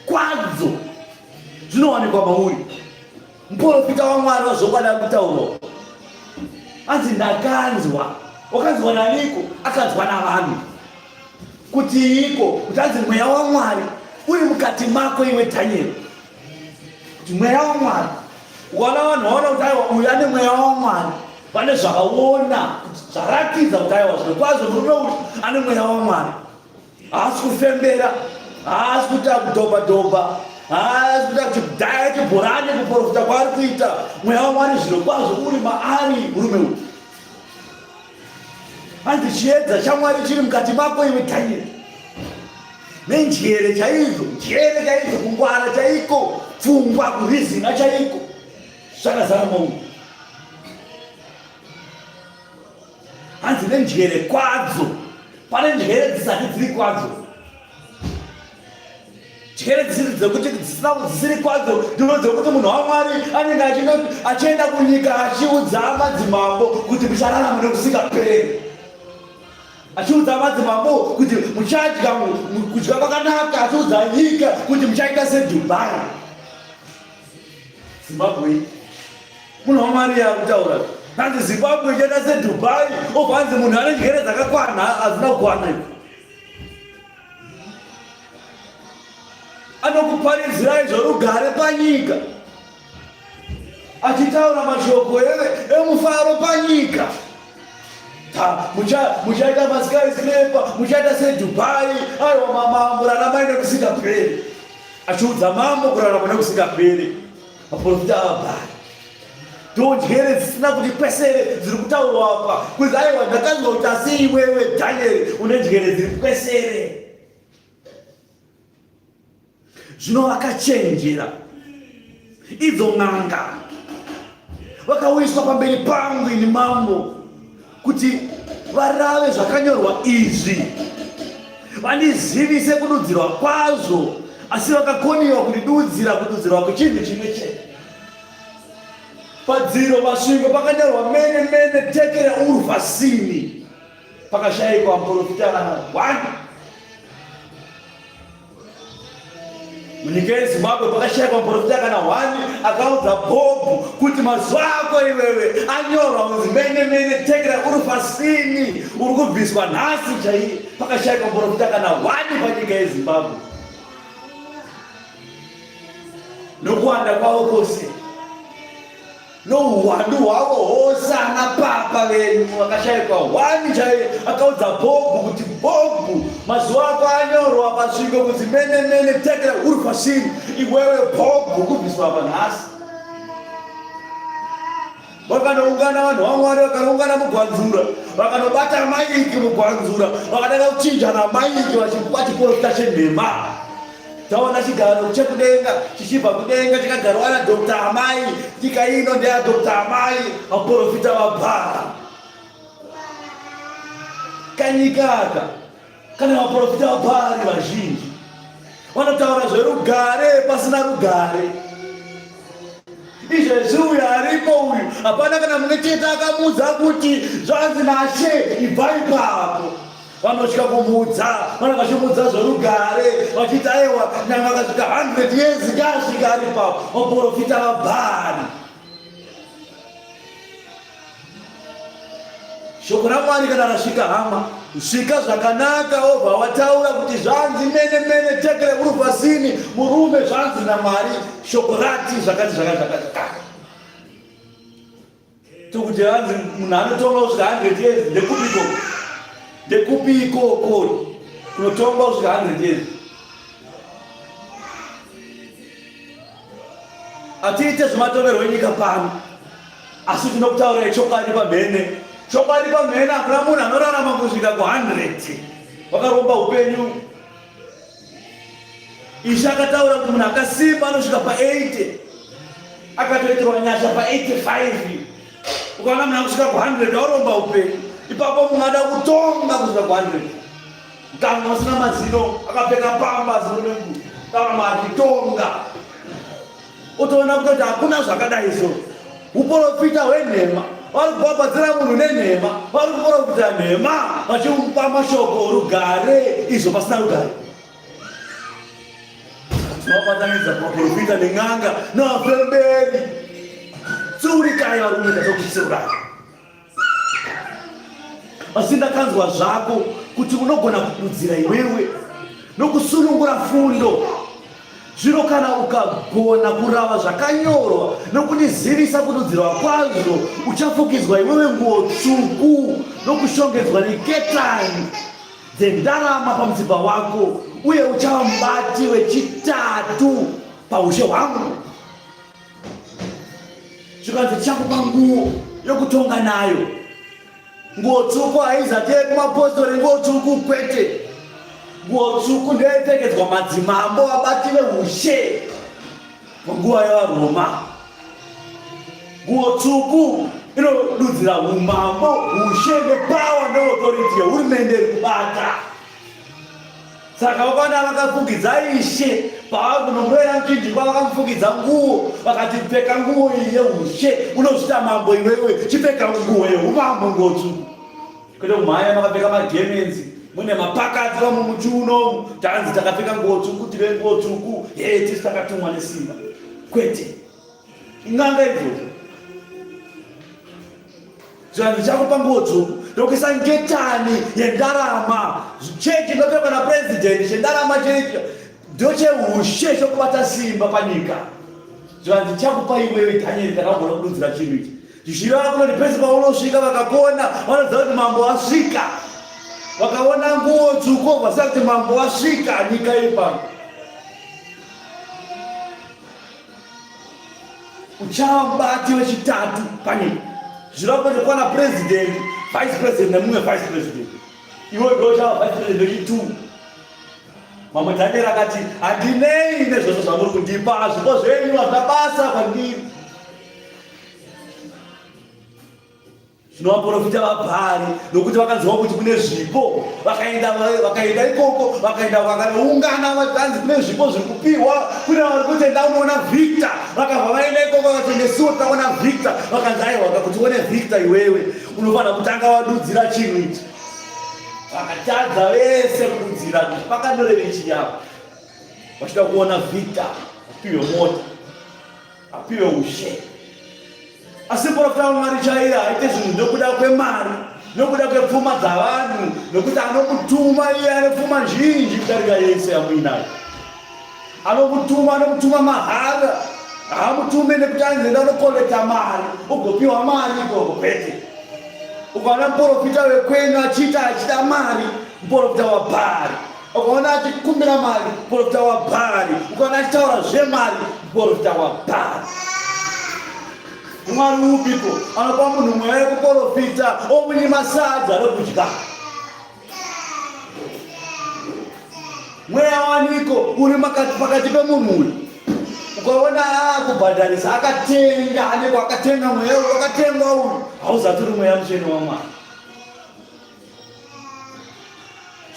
kwadzo zvinowanikwa mauri. Muprofita waMwari wazvokwadi ari kutaurawo anzi ndakanzwa. Wakanzwa naniko? Akanzwa navanhu. Kutiiko? Kuti anzi mweya waMwari uri mukati mako iwe Dhanieri. Kuti mweya waMwari ukaona vanhu vaona kuti aiwa uyu ane mweya waMwari, vane zvavaona kuti zvaratidza kuti aiwa zvino kwazvo murume uyu ane mweya waMwari. Haasi kufembera, haasi kuita kudhobha dhobha, haasi kuita chidhaya chibhorani kuprofita kwaari kuita. Mweya waMwari zvino kwazvo uri maari murume uyu. Hanzi chiedza chaMwari chiri mukati mako iwe Daniel. Nenjere chaidzo, njere chaidzo, kungwara chaiko, pfungwa, kurizina chaiko zvakazara mauri. Hanzi nenjere kwadzo, pane njere dzisati dziri kwadzo. Njere dzisiri dzekuti dzisina dzisiri kwadzo ndiro dzekuti munhu waMwari anenge achienda kunyika achiudza madzimambo kuti muchararama nekusingaperi. Achiudza madzimambo kuti muchadya kudya kwakanaka, achiudza nyika kuti muchaita seDubai. Zimbabwe munhu waMwari yakutaura hanzi Zimbabwe ichaita seDubai obva hanzi munhu ane njere dzakakwana hadzina kukwana Anokuparidzirai zvorugare panyika, achitaura mashoko emufaro panyika. Muchaita maskyscraper, muchaita seDubai. Aiwa mamambo, raramai nekusingaperi. Achiudza mambo kurarama nekusingaperi. Vaprofita avabhari ndodyere dzisina kuti kwesere dziri kutaurwa apa kuzi aiwa ndakanzwa kuti asi iwewe dhanieri une dyere dziri kwesere zvino vakachenjera idzo n'anga vakauyiswa pamberi pangu ini mambo kuti varave zvakanyorwa izvi vandizivise kududzirwa kwazvo asi vakakoniwa kundidudzira kududzirwa kwechinhu chimwe chete padziro masvingo pakanyorwa mene mene tekere urvasini pakashaikwa muprofita kana one Munyika yeZimbabwe pakashaikwa muprofita kana hwani akaudza Bhobhu kuti mazuva ako iwewe anyorwa kunzi mene mene tekera uri pasini uri kubviswa nhasi chaiye. Pakashaikwa muprofita kana hwani panyika yeZimbabwe nokuwanda kwavo kwose Nouwandu hwavo hwose ana papa venyu vakashaikwa hwani chaiye akaudza Bhobhu kuti Bhobhu mazuva ako anyorwa pasvingo kuti mene mene tekera uri pasvingo iwewe Bhobhu kubviswa apa nhasi vakanoungana vanhu vamwari vakanoungana mugwanzura vakanobata maiki mugwanzura vakatanga kuchinjana maiki vachipa chiporofita chenhema Taona chigaro chekudenga chichibva kudenga chakagarwa naDr Amai. Nyika ino ndeya Dr Amai, vaprofita vabhara. Kanyika aka kana vaprofita vabhari vazhinji vanotaura zverugare pasina rugare. Izvezvi uyu aripo uyu hapana kana mumwe chete akamuudza kuti zvanzi nashe ibvai papo. Vanotya kumuudza, vanenge vachimuudza zverugare, vachiti aiwa, nyangwe akasvika 100 years ngaasvika ari papo. Vaprofita vaBhaari. Shoko raMwari kana rasvika hama, svika zvakanaka, obva wataura kuti zvanzi mene mene tekere urupasini murume zvanzi naMwari, shoko rati zvakati zvakati zvakati. Tokuti hanzi munhu anotonga kusvika 100 years ndekupi ikoko? Ndekupi ikoko kunotonga kusvika 100 years? Atiite zvematongerwo enyika pano, asi tinokutaurai chokwadi pamhene. Chokwadi pamhene, hakuna munhu anorarama kusvika ku 100. Wakaromba upenyu. Ishe akataura kuti munhu akasimba anosvika pa80 akatoitirwa nyasha pa85 ukaona munhu akusvika ku100 wauromba upenyu ipapo munhu ada kutonga kusvika ku100 mukanga usina mazino akapfeka pamba zino nengu karamba achitonga otoona kutoti hakuna zvakadai so uprofita hwenhema vari kubhabhadzira munhu nenhema vari kuprofita nhema vachimupa mashoko orugare izvo pasina rugare tinovabatanidza maprofita nen'anga navafemberi tsiurikai varume tatokutsiurai Asi ndakanzwa zvako kuti unogona kududzira iwewe nokusunungura fundo. Zvino kana ukagona kurava zvakanyorwa nokundizivisa kududzirwa kwazvo, uchafukidzwa iwewe nguo tsvuku nokushongedzwa neketani dzendarama pamutsipa wako, uye uchava mubati wechitatu paushe hwangu. Zvikanzi, Tichakupa nguo yokutonga nayo. Nguo tsvuku haizati yekumapostori, nguo tsvuku kwete. Nguo tsvuku ndoyaipfekedzwa madzimambo, vabati veushe panguva yevaRoma. Nguo tsvuku inodudzira umambo, ushe nepower neauthority yehurumende iri kubata. Saka vakaona vakafukidza ishe pavakunomurovera muchinjikwa, vakamufukidza nguo, vakati pfeka nguo iyi yeushe, unozvita mambo iwewe, chipfeka nguo yeumambo, nguo tsvuku. Kwete kumhanya makapfeka magemenzi mune mapakati vamwe muchiunomu, tanzi takapfeka nguo tsvuku, tine nguo tsvuku, hee tisu takatumwa nesimba. Kwete, in'anga idzodzo. Zvivanhu zvichakupa nguo tsvuku ndokuisa ngetani yendarama. Chechi inopfekwa napresident chendarama chechi ndocheushe chokubata simba panyika. Zvivanhu zvichakupa iwewe Daniel takagona kududzira chinhu ichi. Zvichireva kunoti pese paunosvika vakakuona vanoziva kuti mambo asvika. Vakaona nguo tsvuku vaziva kuti mambo asvika nyika iri pano. Uchava mubati wechitatu panyika. Zvireva kuti kwana president, vice president nemumwe vice president. Iwe ndiwe uchava vice president wechitwo. Mambo Daniel akati handinei nezvose zvamuri kundipa, zvipo zvenyu hazvina basa kwandiri. Zvino vaprofita vaBhaari, nokuti vakanzwa kuti kune zvipo, vakaenda vakaenda ikoko, vakaenda vakanoungana, vakanzi kune zvipo zviri kupiwa, kune vari kuti enda unoona Victor. Vakabva vaenda ikoko, vakati nesuwo takaona Victor. Vakanzi aiwa, kuti uone Victor iwewe unofanira kutanga wadudzira chinhu ichi. Vakatadza vese kududzira kuti pakanyoreve chii apa, vachida kuona Victor apiwe mota, apiwe ushe. Asi muprofita waMwari chaiye haaite zvinhu nokuda kwemari, nokuda kwepfuma dzavanhu, nokuti anomutuma iye ane pfuma zhinji kudarika yese yamuinayo. Anomutuma, anomutuma mahara. Haamutume nekuti anzi enda unokolekta mari, ugopiwa mari ikoko, kwete. Ukaona muprofita wekwenyu achiita achida mari, muprofita waBhaari. Ukaona achikumbira mari, muprofita waBhaari. Ukaona achitaura zvemari, muprofita waBhaari. Mwari upiko anopa munhu mweya yekuprofita omunyima sadza rekudya? Mweya waniko uri pakati pemunhu uyu? Ukaona akubhadharisa akatenga, aneko akatenga mweya uyu, wakatengwa uyu, hauzati uri mweya mutsvene waMwari.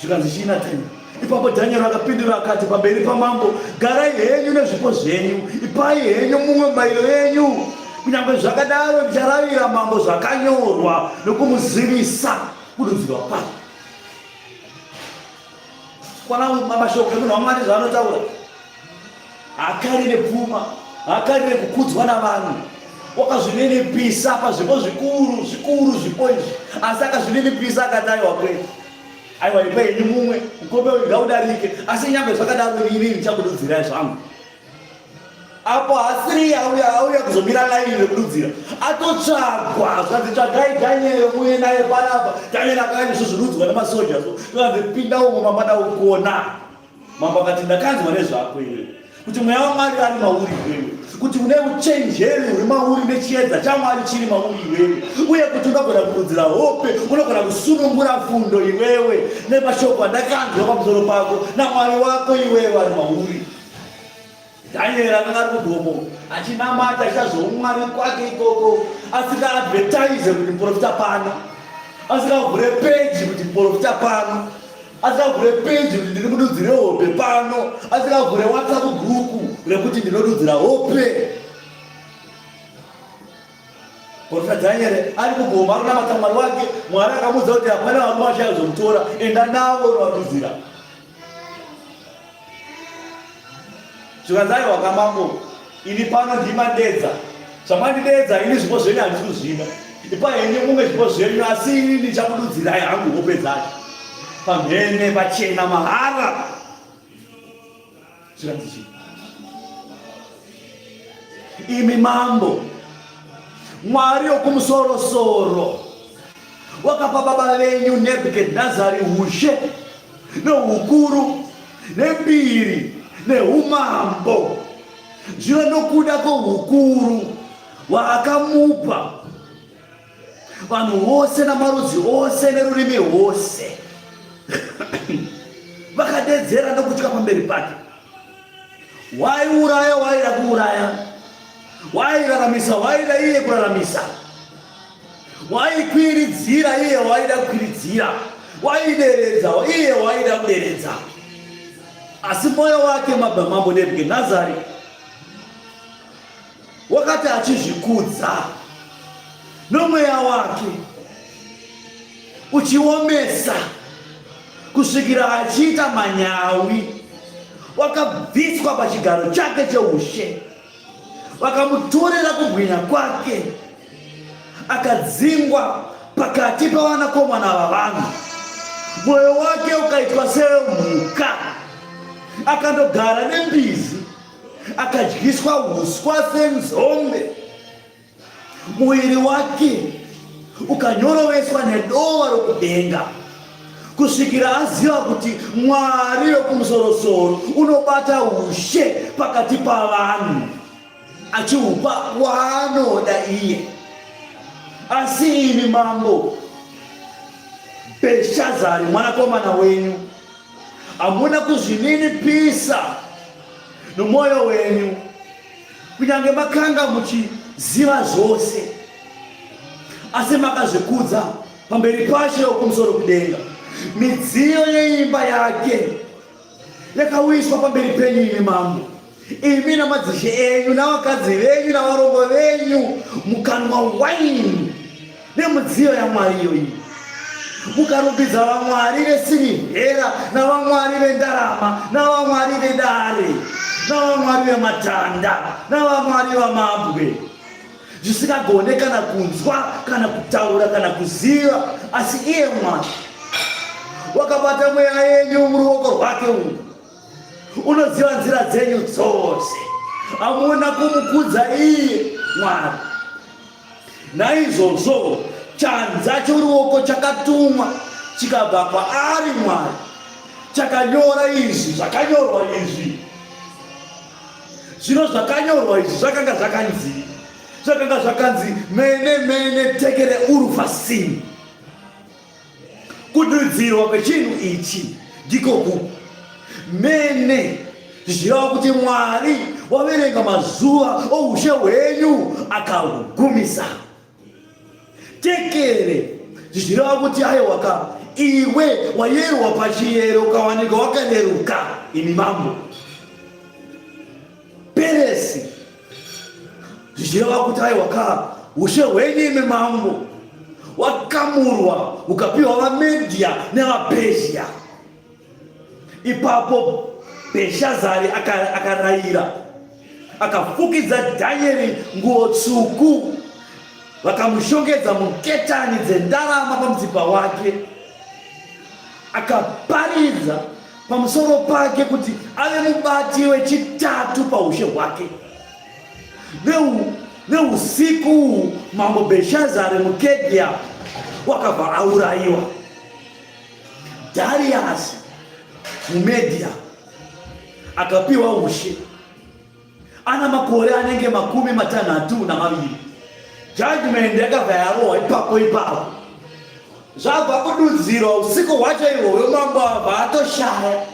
Zvikanzi chii naDaniel? Ipapo Daniel akapindura akati pamberi pamambo, garai henyu nezvipo zvenyu, ipai henyu mumwe mibayiro yenyu. Kunyange zvakadaro ndicharavira mambo zvakanyorwa nokumuzivisa kududzirwa kwazvo. Kwana mashoko emunhu waMwari zvaanotaura. Hakarire pfuma, hakarire kukudzwa navanhu. Wakazvininipisa pazvipo zvikuru zvikuru zvipo izvi, asi akazvininipisa akati aiwa kwete, aiwa ipa henyu mumwe mukombe uyu ngaudarike, asi nyangwe zvakadaro ini ndichakududzirai zvangu. Apo hasiri auya auya kuzomira laini rekududzira, atotsvagwa zvanzi tsvagai Daniel muye naye panapa. Daniel akanga nezvozvidudzwa nemasoja so zvanzi pinda umo mamada ukona. Mambo akati, Ndakanzwa nezvako iwewe, kuti mweya waMwari ari mauri iwewe, kuti une uchenjeri huri mauri nechiedza chaMwari chiri mauri iwewe, uye kuti unogona kududzira hope, unogona kusunungura fundo iwewe, nemashoko andakanzwa pamusoro pako naMwari wako iwewe ari mauri. Daniel akanga ari kugomo achinamata achiita zvoumwari kwake ikoko, asikaadvertise kuti muprofita pano, asikavhure peji kuti muprofita pano, asikavhure peji kuti ndiri kududzire hope pano, asikavhure WhatsApp group rekuti ndinodudzira hope. Profita Daniel ari kugomo ari kunamata Mwari wake. Mwari akamuudza kuti hapana varume vachazomutora, enda navo unovadudzira. Zvikanzi aiwa kamambo, ini pano ndimandedza. Zvamandidedza ini zvipo zvenyu handisi kuzvida. Ipai henyu mumwe zvipo zvenyu asi ini ndichakududzirai hangu hope dzacho. Pamhene pachena mahara. Zvikanzi chii? Imi mambo, Mwari wokumusorosoro wakapa baba venyu Nebhukadhinezari ushe noukuru nembiri neumambo. Zvino nokuda kwoukuru hwaakamupa, Vanhu vose namarudzi ose nerurimi rwose vakadedzera nokutya pamberi pake. Waiuraya waida kuuraya, wairaramisa waida iye kuraramisa, waikwiridzira iye waida kukwiridzira, waideredza iye waida kuderedza. Asi mwoyo wake mambo Nebhukadhinezari wakati achizvikudza nomweya wake uchiomesa kusvikira achiita manyawi, wakabviswa pachigaro chake cheushe, vakamutorera kubwinya kwake, akadzingwa pakati pavanakomana vavanhu, mwoyo wake ukaitwa sewemhuka, akandogara nembizi, akadyiswa uswa senzombe. Muviri wake ukanyoroveswa nedova rokudenga kusvikira aziva kuti Mwari wekumusorosoro unobata ushe pakati pavanhu achiupa waanoda iye. Asi imi mambo Bheshazari mwanakomana wenyu hamuna kuzvininipisa nomwoyo wenyu Kunyange makanga muchiziva zvose, asi makazvikudza pamberi paShe wokumusoro kudenga. Midziyo yeimba yake yakauyiswa pamberi penyu imi mambo, imi namadzishe enyu navakadzi venyu navarongo venyu, mukanwa waini nemidziyo yaMwari iyoyi, mukarumbidza vamwari vesirivhera navamwari vendarama navamwari vedare navamwari vematanda navamwari vamabwe, zvisingagone kana kunzwa kana kutaura kana kuziva, asi iye Mwari wakabata mweya yenyu muruoko rwake umu, unoziva nzira dzenyu dzose. Hamuna kumukudza iye Mwari. Naizvozvo chanza choruoko chakatumwa chikabva kwaari Mwari, chakanyora izvi zvakanyorwa izvi. Zvino zvakanyorwa izvi zvakanga zvakanzi, zvakanga zvakanzi mene mene tekere urufasini. Kududzirwa kwechinhu ichi ndiko ku mene, zvichireva kuti Mwari waverenga mazuva oushe hwenyu akahugumisa. Tekere, zvichireva kuti aiwaka iwe wayerwa pachiyero ukawanikwa wakareruka, imi mambo. Peresi, zvichireva kuti aiwa ka ushe hwenyu imi mambo wakamurwa ukapiwa vaMedhia nevaPezhia. Ipapo Bheshazari akarayira akafukidza Dhanieri nguo tsvuku, vakamushongedza muketani dzendarama pamutsipa wake, akaparidza pamusoro pake kuti ave mubati wechitatu paushe hwake. Neusiku uhu mambo Bheshazari muKedhia wakabva aurayiwa. Dhariasi muMedhia akapiwa ushe ana makore anenge 32. Judgment yakabva yarohwa ipapo ipapo. Zvabva kududzirwa usiku hwacho ihwohwo, mambo abva atoshaya.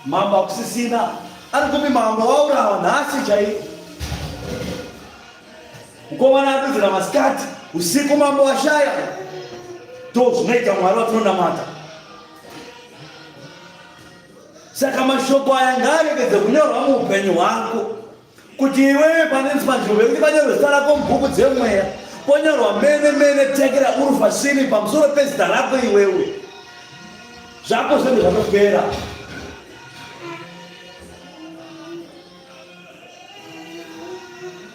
Mambo akusisina, ari kupi mambo waurawa nhasi chaiye. Mukomana adudzira masikati, usiku mambo washaya. Ndo zvinoita Mwari watinonamata. Saka mashoko aya ngaaregedze kunyorwa muupenyu hwako kuti iwewe panenzi panzvimbo yekuti panyorwe zita rako mubhuku dzemweya ponyorwa mene mene tekera urufasini pamusoro pezita rako iwewe zvako zvinenge zvatopera.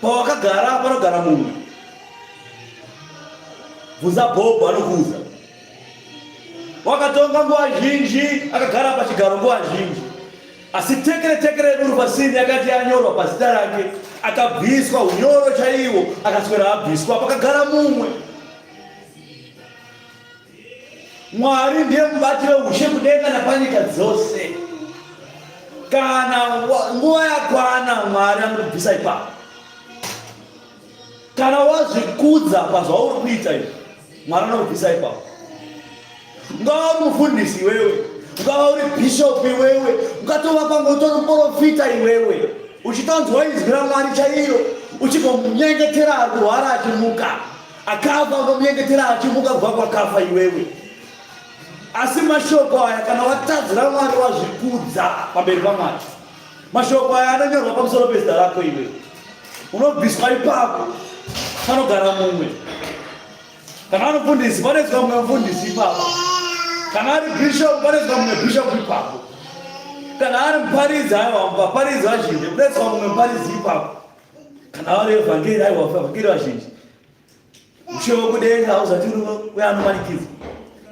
Pawakagara panogara munhu, bvunza Bhobho anokuudza. Wakatonga nguva zhinji, akagara pachigaro nguva zhinji, asi tekere tekere urufasini yakati yanyorwa pazita rake, akabviswa unyoro chaiwo, akaswera abviswa, pakagara mumwe. Mwari ndiye mubati weushe kudenga napanyika dzose. Kana nguva yakwana, Mwari anokubvisa ipapo. Kana wazvikudza pazvauri kuita izvi, Mwari anokubvisa ipapo. Ungava uri mufundisi iwewe, ungava uri bishop iwewe, ungatova pamwe utori muprofita iwewe, uchitonzwa izwi raMwari chairo, uchigomunyengetera ari kurwara achimuka, akafa unomunyengetera achimuka kubva kwakafa iwewe. Asi mashoko aya kana watadzira Mwari wazvikudza pamberi paMwari. Mashoko aya anonyorwa pamusoro pezita rako iwe. Unobviswa ipapo panogara mumwe. Kana ari mufundisi panoiswa mumwe mufundisi ipapo. Kana ari bishop panoiswa mumwe bishop ipapo. Kana ari muparidzi aiwa vaparidzi vazhinji kunoiswa mumwe muparidzi ipapo. Kana vari evhangeri aiwa vavhangeri vazhinji. Ushe wekudenga hauzati uri weanomanikidzwa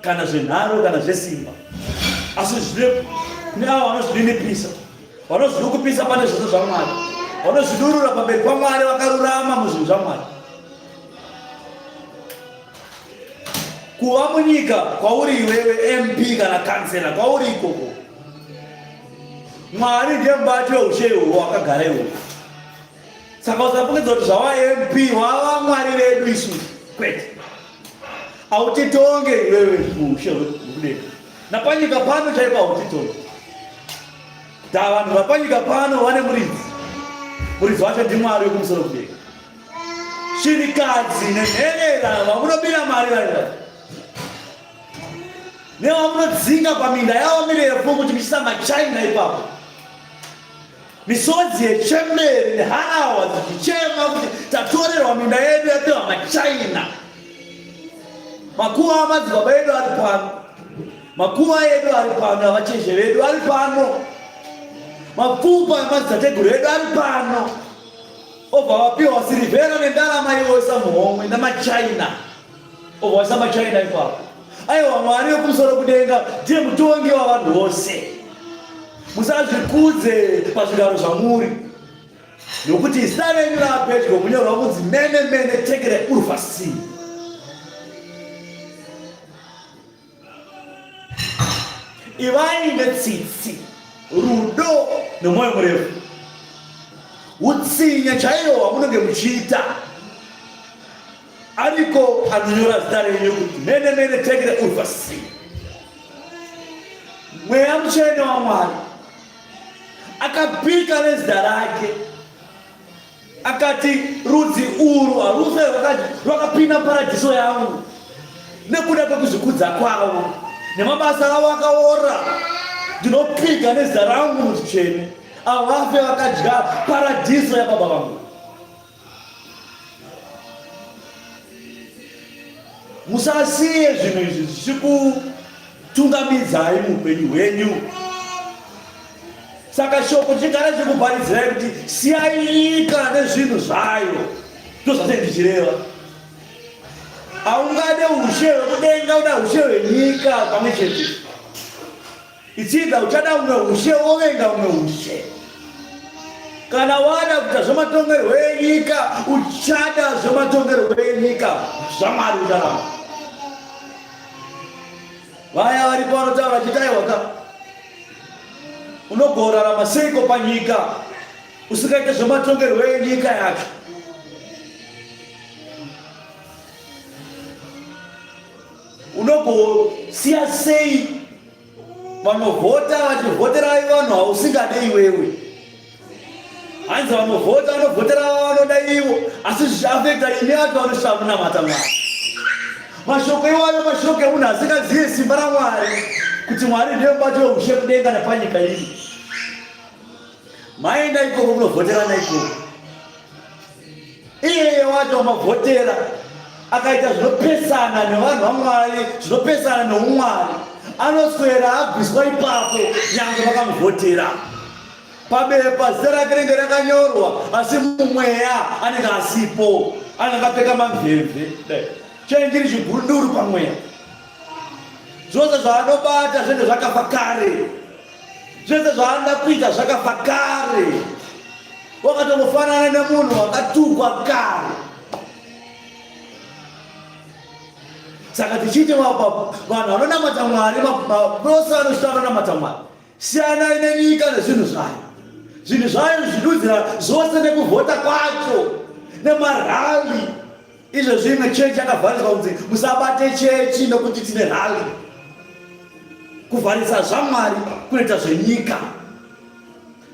kana zvenharo kana zvesimba, asi zvine kune avo vanozvininipisa, vanozvidukupisa pane zvose zvaMwari, vanozvidurura pamberi paMwari, vakarurama muzvinhu zvaMwari. Kuva munyika kwauri iwewe MP kana kansela kwauri ikoko, Mwari ndiye mubati weushe ihwohwo wakagara ihwohwo. Saka usafungidza kuti zvava MP wava Mwari vedu isu. Kwete. Hautitonge iwewe mushe wekudenga. Napanyika pano chaipo hautitonge. Da vanhu vapanyika pano vane muridzi. Muridzi wacho ndiMwari wekumusoro kudenga. Shirikadzi nenherera vamunobira mari vari vari. Nevamunodzinga paminda yavo mirefu kuti muchisa machina ipapo. Misodzi yechembere neharahwa dzichichema kuti tatorerwa minda yedu yapiwa maChina. Makuva amadzibaba edu ari pano, makuva edu ari pano, avachezhe vedu ari pano, mapfupa emadzitateguru edu ari pano. Obva vapiwa sirivhera nendarama ivoisa muhomwe namaChina. Obva vaisa maChina ipapo. Aiwa, Mwari wekumusoro kudenga ndiye mutongi wavanhu vose. Musazvikudze pazvigaro zvamuri, nokuti zita renyu raapedyo kunyorwa kunzi mene mene tekere urfasi. Ivai netsitsi, rudo nomwoyo murefu. Utsinye chaiwo hwamunenge muchiita ariko anonyora zita renyu kuti mene mene tekere urfasi. Mweya Mutsvene waMwari akapika nezita rake akati rudzi urwu harufe rwakapinda paradhiso yangu nekuda kwekuzvikudza kwavo nemabasa avo akaora. Ndinopika nezita rangu mutsvene, havafe vakadya paradhiso yababa vangu. Musasiye zvinhu izvi zvichikutungamidzai muupenyu hwenyu. Saka shoko chigara chikuparidzirai kuti siyai nyika nezvinhu zvayo. Ndozvatei ndichireva. Haungade ushe hwekudenga uda ushe hwenyika pamwe chete. Ichida uchada umwe ushe wovenga umwe ushe. Kana wada kuita zvematongerwo enyika uchada zvematongerwo enyika zvaMwari ucharamba. Vaya varipo vanotaura vachiti aiwa ka unogorarama seiko panyika usikaite zvematongerwo enyika yacho. Unogosiya sei vanovhota vachivhotera vanhu vausingade iwewe? Hanzi vanovhota vanovhotera vavanoda ivo, asi zvichiafekta imi vacho vanosvika kunamata Mwari. Mashoko iwayo mashoko emunhu asingazive simba raMwari, kuti Mwari ndiye mubati weushe kudenga nepanyika ino. Maenda ikoko kunovhoterana ikoko. Iyeye wacho wamavhotera akaita zvinopesana nevanhu vaMwari, zvinopesana neumwari, anoswera abviswa ipapo nyange vakamuvhotera. Pabepa zita rake rinenge rakanyorwa, asi mumweya anenge asipo, anenge akapfeka mamvemve. Chinenge chiri chigunduru pamweya. Zvose zvaanobata zvinenge zvakafa kare. Zvese zvaanoda kuita zvakafa kare. Wakatongofanana nemunhu wakatukwa kare. Saka tichiti vanhu vanonamata Mwari, vose vanosvika vanonamata Mwari, siyanai nenyika nezvinhu zvayo. Zvinhu zvayo zvidudzira zvose nekuvhota kwacho nemarali. Izvezvi imwe chechi yakavhariswa kunzi musabate chechi nokuti tine rally. Kuvharisa zvaMwari kunoita zvenyika.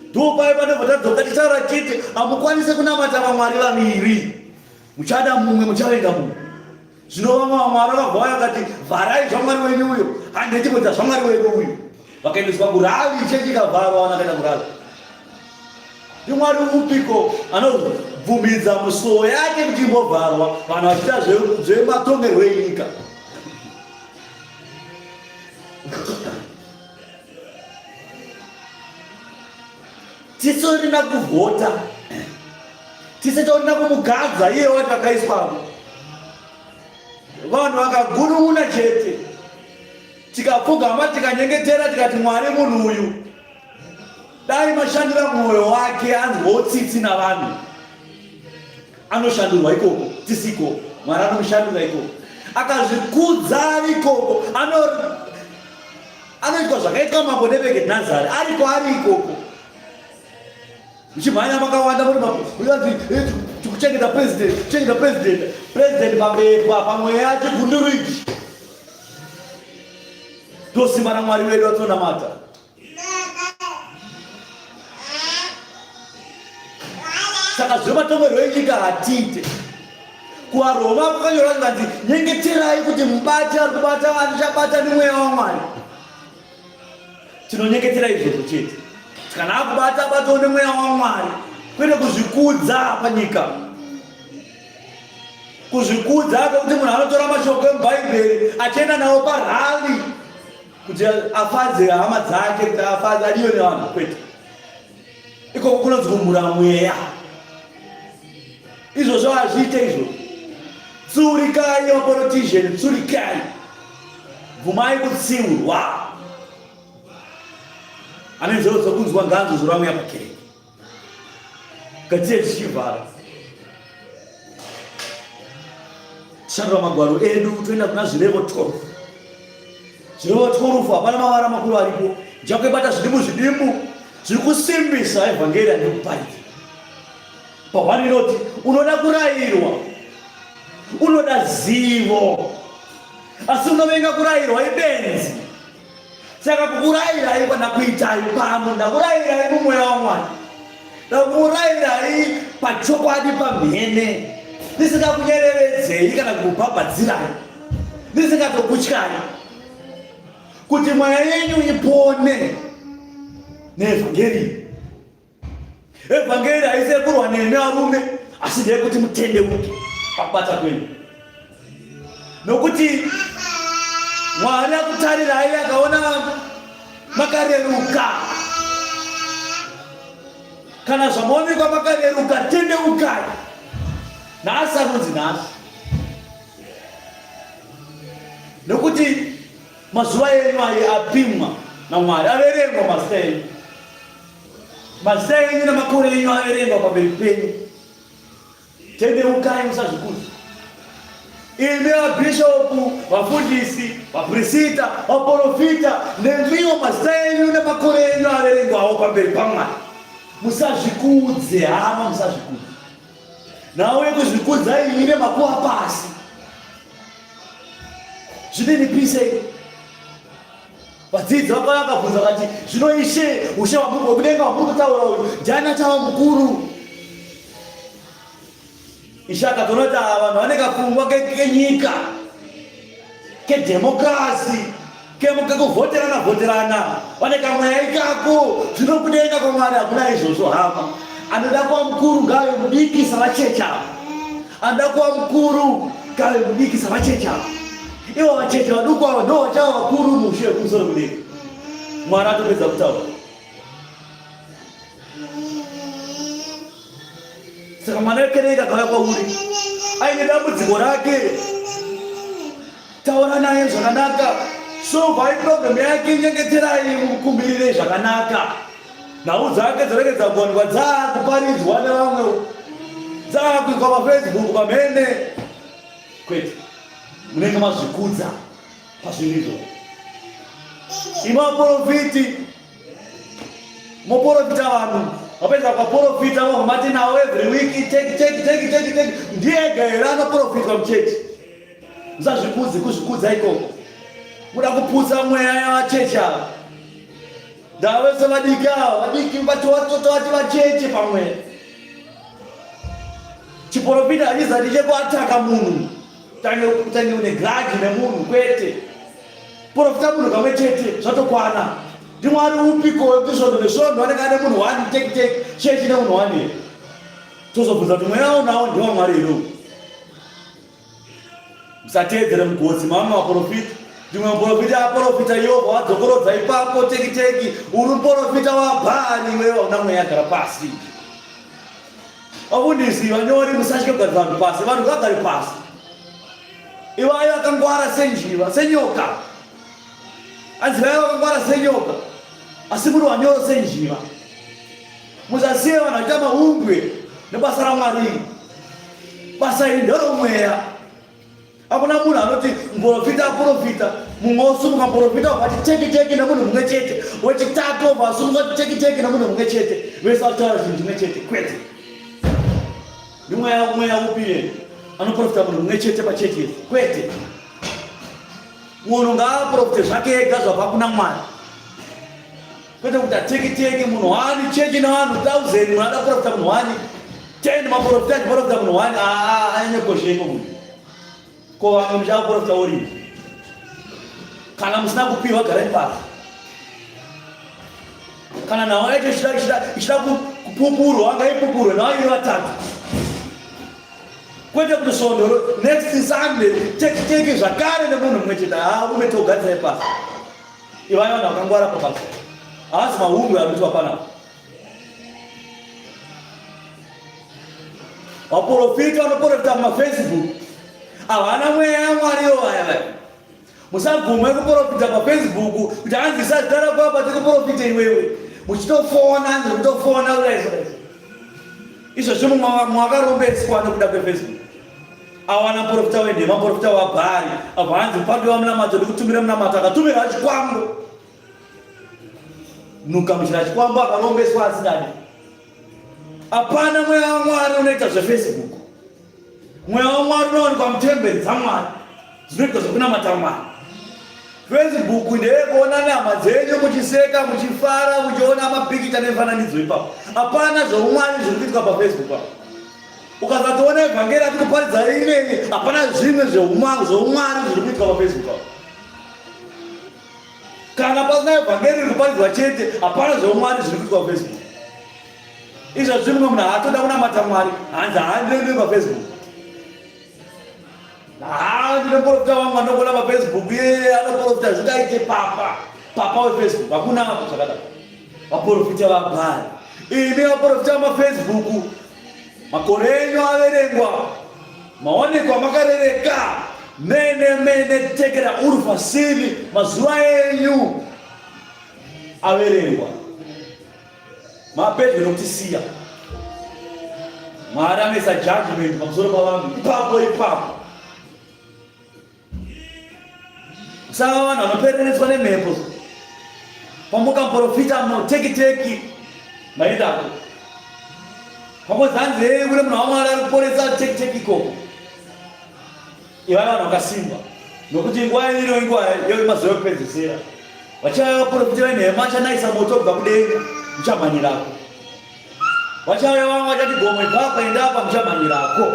Ndopaye panobva tadzoka tichitaura chiti hamukwanise kunamata vamwari vaviri. Muchada mumwe muchavenga mumwe. Zvino vamwe vamwari vakabva vauya vakati vharai zvamwari wenyu uyo, handei timboita zvamwari wedu uyu. Vakaendeswa kuravi, chechi ikavharwa, vanhu vakaenda kuravi. Ndimwari upiko anobvumidza musuwo yake kuti imbovharwa vanhu vachiita zvematongerwo enyika? Tisorina kuvhota, tise torina kumugadza iye wacho akaiswamo. Vanhu vakagunun'una chete, tikapfugama tikanyengetera tikati Mwari munhu uyu dai mashandura mwoyo wake anzwawo tsitsi navanhu. Anoshandurwa ikoko tisiko, Mwari anomushandura ikoko, akazvikudza ikoko ano anoitwa zvakaitwa mambo Nebhukadhinezari ariko ari ikoko muchimhanya makawanda muri maanzi eh, tikuchengeta president kuchengeta president president pabepa pamweya chigunduriki ndosimba ramwari wedu atinonamata saka zvematongerwo enyika hatiite kuvaroma kwakanyorwa zvikanzi nyengeterai kuti mubate ari kubata atichabata nemweya wamwari tinonyengetera izvozvo chete kana akubata abatawo nemweya wamwari kwete kuzvikudza panyika kuzvikudza kwekuti munhu anotora mashoko emubhaibheri achienda nawo parali kuti afadze hama dzake kuti afadze adiwe nevanhu kwete ikoko kunonzi kumhura mweya izvozvo hazviite izvozvo tsurikai vapolitician tsurikai bvumai kutsiurwa ane nzeve dzokunzwa nganzo zvoramweya pakereke Ngatiye tichivhara. Tishandura magwaro edu toenda kuna Zvirevo 12. Zvirevo 12 hapana mavara makuru aripo. Ndichakuibata zvidimbu zvidimbu zviri kusimbisa evhangeri yandiri kuparidza. Pahwani inoti unoda kurayirwa, unoda zivo, asi unovenga kurayirwa ibenzi. Saka kukurayirai kwandakuitai pano, ndakurayirai mumweya waMwari, ndakurayirai pachokwadi pamhene, ndisingakunyereredzei kana kukubhabhadzirai, ndisingatokutyai, kuti mweya yenyu ipone neevhangeri. Evhangeri haisi yekurwa nemi arume, asi ndeyekuti mutendeuke pakubata kwenyu, nokuti Mwari akutarirai akaona makareruka. Kana zvamaonekwa makareruka, tendeukai. Nhasi anonzi nhasi, nokuti mazuva enyu aye apimwa naMwari, averengwa mazita enyu. Mazita enyu namakore enyu averengwa pamberi penyu. Tendeukai musazvikudza. Imi vabhishopu, vafundisi, vaprisita, vaporofita, nemiwo mazita enyu namakore enyu averengwawo pamberi paMwari. Musazvikudze hama, musazvikudze. Nhau yekuzvikudza iyi ine makuva pasi. Zvininipisei. Vadzidzi vakauya vakabvunza vakati, Zvino Ishe, ushe hwekudenga hwamuri kutaura uyu, ndiani achava mukuru? Ishe akatoona kuti ava vanhu vane kapfungwa kenyika, kedhemokirasi, kekuvhoterana vhoterana, vane kamweya ikako. Zvino kudenga kwaMwari hakuna izvozvo hama. Anoda kuva mukuru ngaave mudiki savacheche ava. Anoda kuva mukuru ngaave mudiki savacheche ava. Ivo vacheche vaduku ava ndo vachava vakuru muushe hwekumusoro kudenga. Mwari atopedza kutaura. Saka mwana wekereke akauya kwauri aine dambudziko rake, taura naye zvakanaka, sovhai problem yake, nyengeterai, mukumbirire zvakanaka. Nhau dzake dzoregedza kuwanikwa dzaakuparidzwa nevamwe, dzaakuiswa pafacebook pamhene. Kwete, munenge mazvikudza pazvinhu izvozvo. Imi vaporofiti, moporofita vanhu, Wapedza kuprofita vobva mati nawo every week take take take take take ndiye ega here anoprofitwa muchechi. Musazvikudze kuzvikudza ikoko. Muda kuputsa mweya yavachechi ava. Ndava vese vadiki ava vadiki vati vacheche pamweya. Chiprofita hachizati chekuataka munhu. Tange une grudge nemunhu kwete. Profita munhu kamwe chete zvatokwana. NdiMwari upiko wekuti svondo nesvondo anenge ane munhu one teki teki chechi nemunhu one here? Tozobvunza kuti mweya unawo ndewaMwari here uyu? Musateedzere mugotsi mamwe maprofita. Ndimwe muprofita aprofita iwo wadzokorodza ipapo teki teki uri muprofita waBhaari iwewe hauna mweya gara pasi. Vafundisi vanyori musatye kugarisa vanhu pasi, vanhu ngavagare pasi. Ivayo akangwara senjiva, senyoka. Anzi vaya vakangwara senyoka, asi muri wanyoro senjiva. Musasiye vanhu vachiita mahumbwe nebasa raMwari. Basa iri nderomweya. Hakuna munhu anoti muprofita aprofita, mumwe osumuka muprofita obva ati teki teki nemunhu mumwe chete, wechitatu obva asumuka ati teki teki nemunhu mumwe chete, vese vachitaura chinhu chimwe chete. Kwete. Ndimweya mweya upi ye anoprofita munhu mumwe chete pachechi yese? Kwete. Munhu ngaaprofite zvake ega zvabva kuna Mwari. Kwete kuti ateki teki munhu wani chechi nevanhu 1000 munhu ada kuprofita munhu wani 10 maprofita achiprofita munhu wani aa anyanye kosheiko munhu. Ko vamwe muchaprofita orini? Kana musina kupiwa garai pasi. Kana nhau yacho ichida kupupurwa ngaipupurwe nhau iri vatatu. Kwete kuti svondo next Sunday teki teki zvakare nemunhu mumwe chete. Haa ume togadzirai pasi. Ivai vanhu vakangwara pabasa. Haasi mahumbwe ari kuitwa panapa. Vaporofita vanoporofita mumafacebook havana mweya yaMwari ivo vaya vaya. Musabvume kuporofita pafacebook kuti hanzi isa zita rako apa tikuporofite iwewe. Muchitofona hanzi kutofona kudai so. Izvozvi mumwe mwakarombeswa nekuda kwefacebook. Awana muporofita wenhema, muporofita waBhaari, abva hanzi mupambi wamunamato ndikutumira munamato, akatumira chikwambo. Nukamuchira chikwambo akarombeswa asingadi. Hapana mweya waMwari unoita zvefacebook. Mweya waMwari unowanikwa mutemberi dzaMwari dzinoitwa zvekunamata Mwari. Facebook ndeyekuona nehama dzenyu muchiseka, muchifara, muchiona mapikicha nemifananidzo ipapo. Hapana zveumwari zviri kuitwa pafacebook apo. Ukasatoona evhangeri ati kuparidza inei, hapana zvimwe zveumwari zviri kuitwa pafacebook apo. Kana pasina evhangeri riri kuparidzwa chete, hapana zveumwari zviri kuitwa pafacebook. Izvo zvimwe munhu haatoda kunamata Mwari, hanzi haandiende pafacebook. Haa ndine muporofita wangu anongoona pafacebook iye anoporofita zvingaite papa papa wefacebook hakuna zvakadaro. Vaporofita vaBhaari, imi vaporofita vamafacebook, makore enyu averengwa, maonekwa makarereka mene mene tekera urufasini, mazuva enyu averengwa. Mapedyo nokutisiya. Mwari anoisa judgment pamusoro pavanhu ipapo ipapo. Saka vanhu vanopereretswa nemhepo. Pamuka muprofita muteki teki maendako. Pakozanzi hey kune munhu waMwari ari kuporesa teki teki ikoko. Ivai vanhu vakasimba nokuti nguva ino inguva yemazuva ekupedzisira. Vachauya vaprofita venhema vachanaisa moto kubva kudenga muchamhanyirako. Vachauya vamwe vachati gomo ibva apa enda apa muchamhanyirako.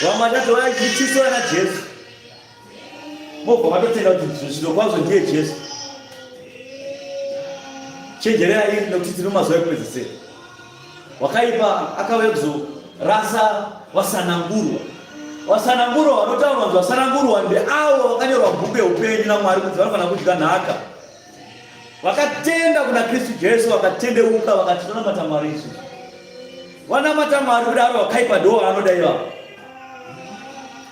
Vamwe vachati vaya chichiso yana Jesu. Mobva matotenda kuti zviro kwazvo ndiye Jesu. Chenjererai nekuti tiri mumazuva ekupedzisira. Wakaipa akauya kuzorasa vasanangurwa. Vasanangurwa vanotaurwa kunzi vasanangurwa ndeavo vakanyorwa bhuku yeupenyu naMwari kuti vanofanira kudya nhaka. Vakatenda kuna Kristu Jesu, vakatendeuka, vakati tinonamata Mwari isu. Vanamata Mwari kudaro vakaipa ndivo vanoda ivavo.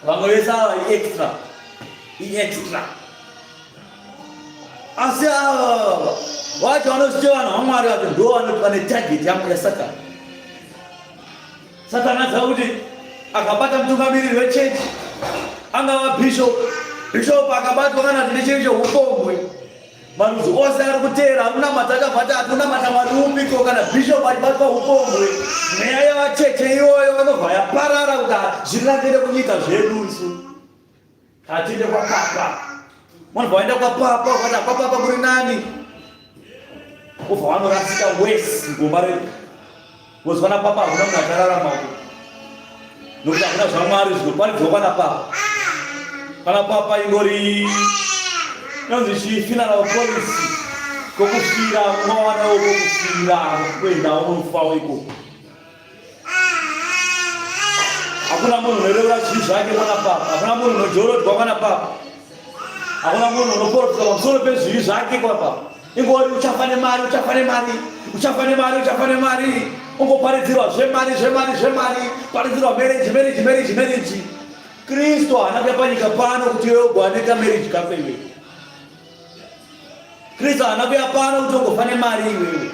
Vamwe vese ava iextra, iextra. Asi ava vacho vanozviti vanhu vaMwari vacho ndivo vane target yaSatani. Satani aziva kuti akabata mutungamiriri wechechi angava bishop, bishop akabatwa kana kuti nechechi cheupombwe. Marudzi ose ari kuteera akunamata akabata akunamata Mwari upiko kana bishop achibatwa upombwe. Mweya yevacheche iyoyo vanobva yaparara kuti zvirinangire kunyika zvedu isu. Hatiende kwapapa. Vanobva vaenda kwapapa vakati kwapapa kuri nani. Ubva vanorasika wese gomba redu. Because kwana papa hakuna munhu achararama uko. Nokuti hakuna zvaMwari zvinoparidzwa kwana papa. Kwana papa ingori inonzi chii funeral policy kokufira unowanawo kokufira kuenda unofawo ikoko. Hakuna munhu unoreura zvivi zvake kwana papa. Hakuna munhu unojorodwa kwana papa. Hakuna munhu unoporofita pamusoro pezvivi zvake kwana papa. Ingori uchafa nemari, uchafa nemari, uchafa nemari, uchafa nemari. Ungoparidzirwa zvemari, zvemari, zvemari. Paridzirwa marriage, marriage, marriage, marriage. Kristu haana kuya panyika pano kuti iwe ugwane kamarriage kako iwe. Kristu haana kuya pano kuti ugofa nemari iwewe.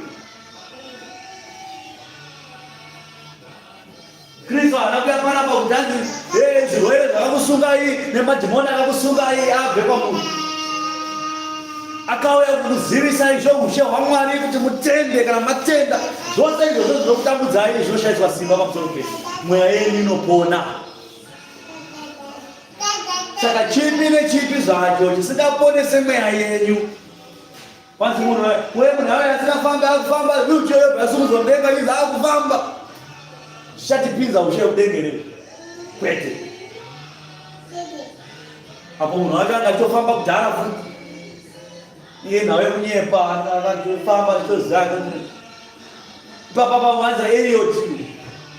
Kristu haana kuya panapa kuti anzi hey, zvirwere zvakakusungai nemadhimoni akakusungai abve kwamuri. Akauya kukuzivisai zvoushe hwaMwari kuti mutende kana matenda zvose izvozvo zvinokutambudzai zvinoshaiswa simba pamusoro penyu. Mweya yenyu inopona. Saka chipi nechipi zvacho chisingaponese mweya yenyu Kwanzi munhu we munhu ave asingafambi akufamba wheelchair yobva yasimudzwa mudenga izi akufamba zvichatipinza ushe kudenga here kwete apo munhu wacho anga achitofamba kudhara futi iye nhau yekunyepa akatofamba achitoziva ipapa pavanza Eliot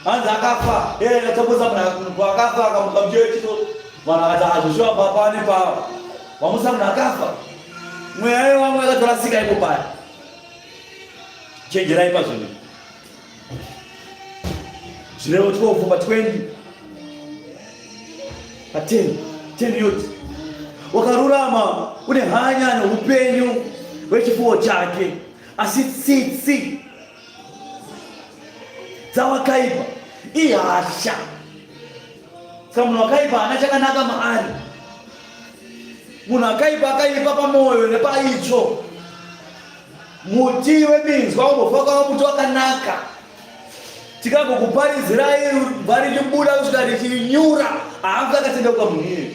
hanzi akafa akatambudza munhu akafa akamuka muchechi so vanhu vakati hazvishuwa papa ane pava vamusa munhu akafa mweya yevamwe akatorasika ipo paya chenjerai pazvinhu zvirevo 12 pa 20 pa 10 10 yoti wakarurama une hanya neupenyu hwechifuwo chake asi tsitsi dzawakaipa ihasha saka munhu wakaipa haana chakanaka maari munhu akaipa akaipa pamwoyo nepaitsvo muti weminzwa umbofa kwava muti wakanaka tikangokuparidzirai bva richibuda kusvika richinyura haafi akatendeuka munhu iyeye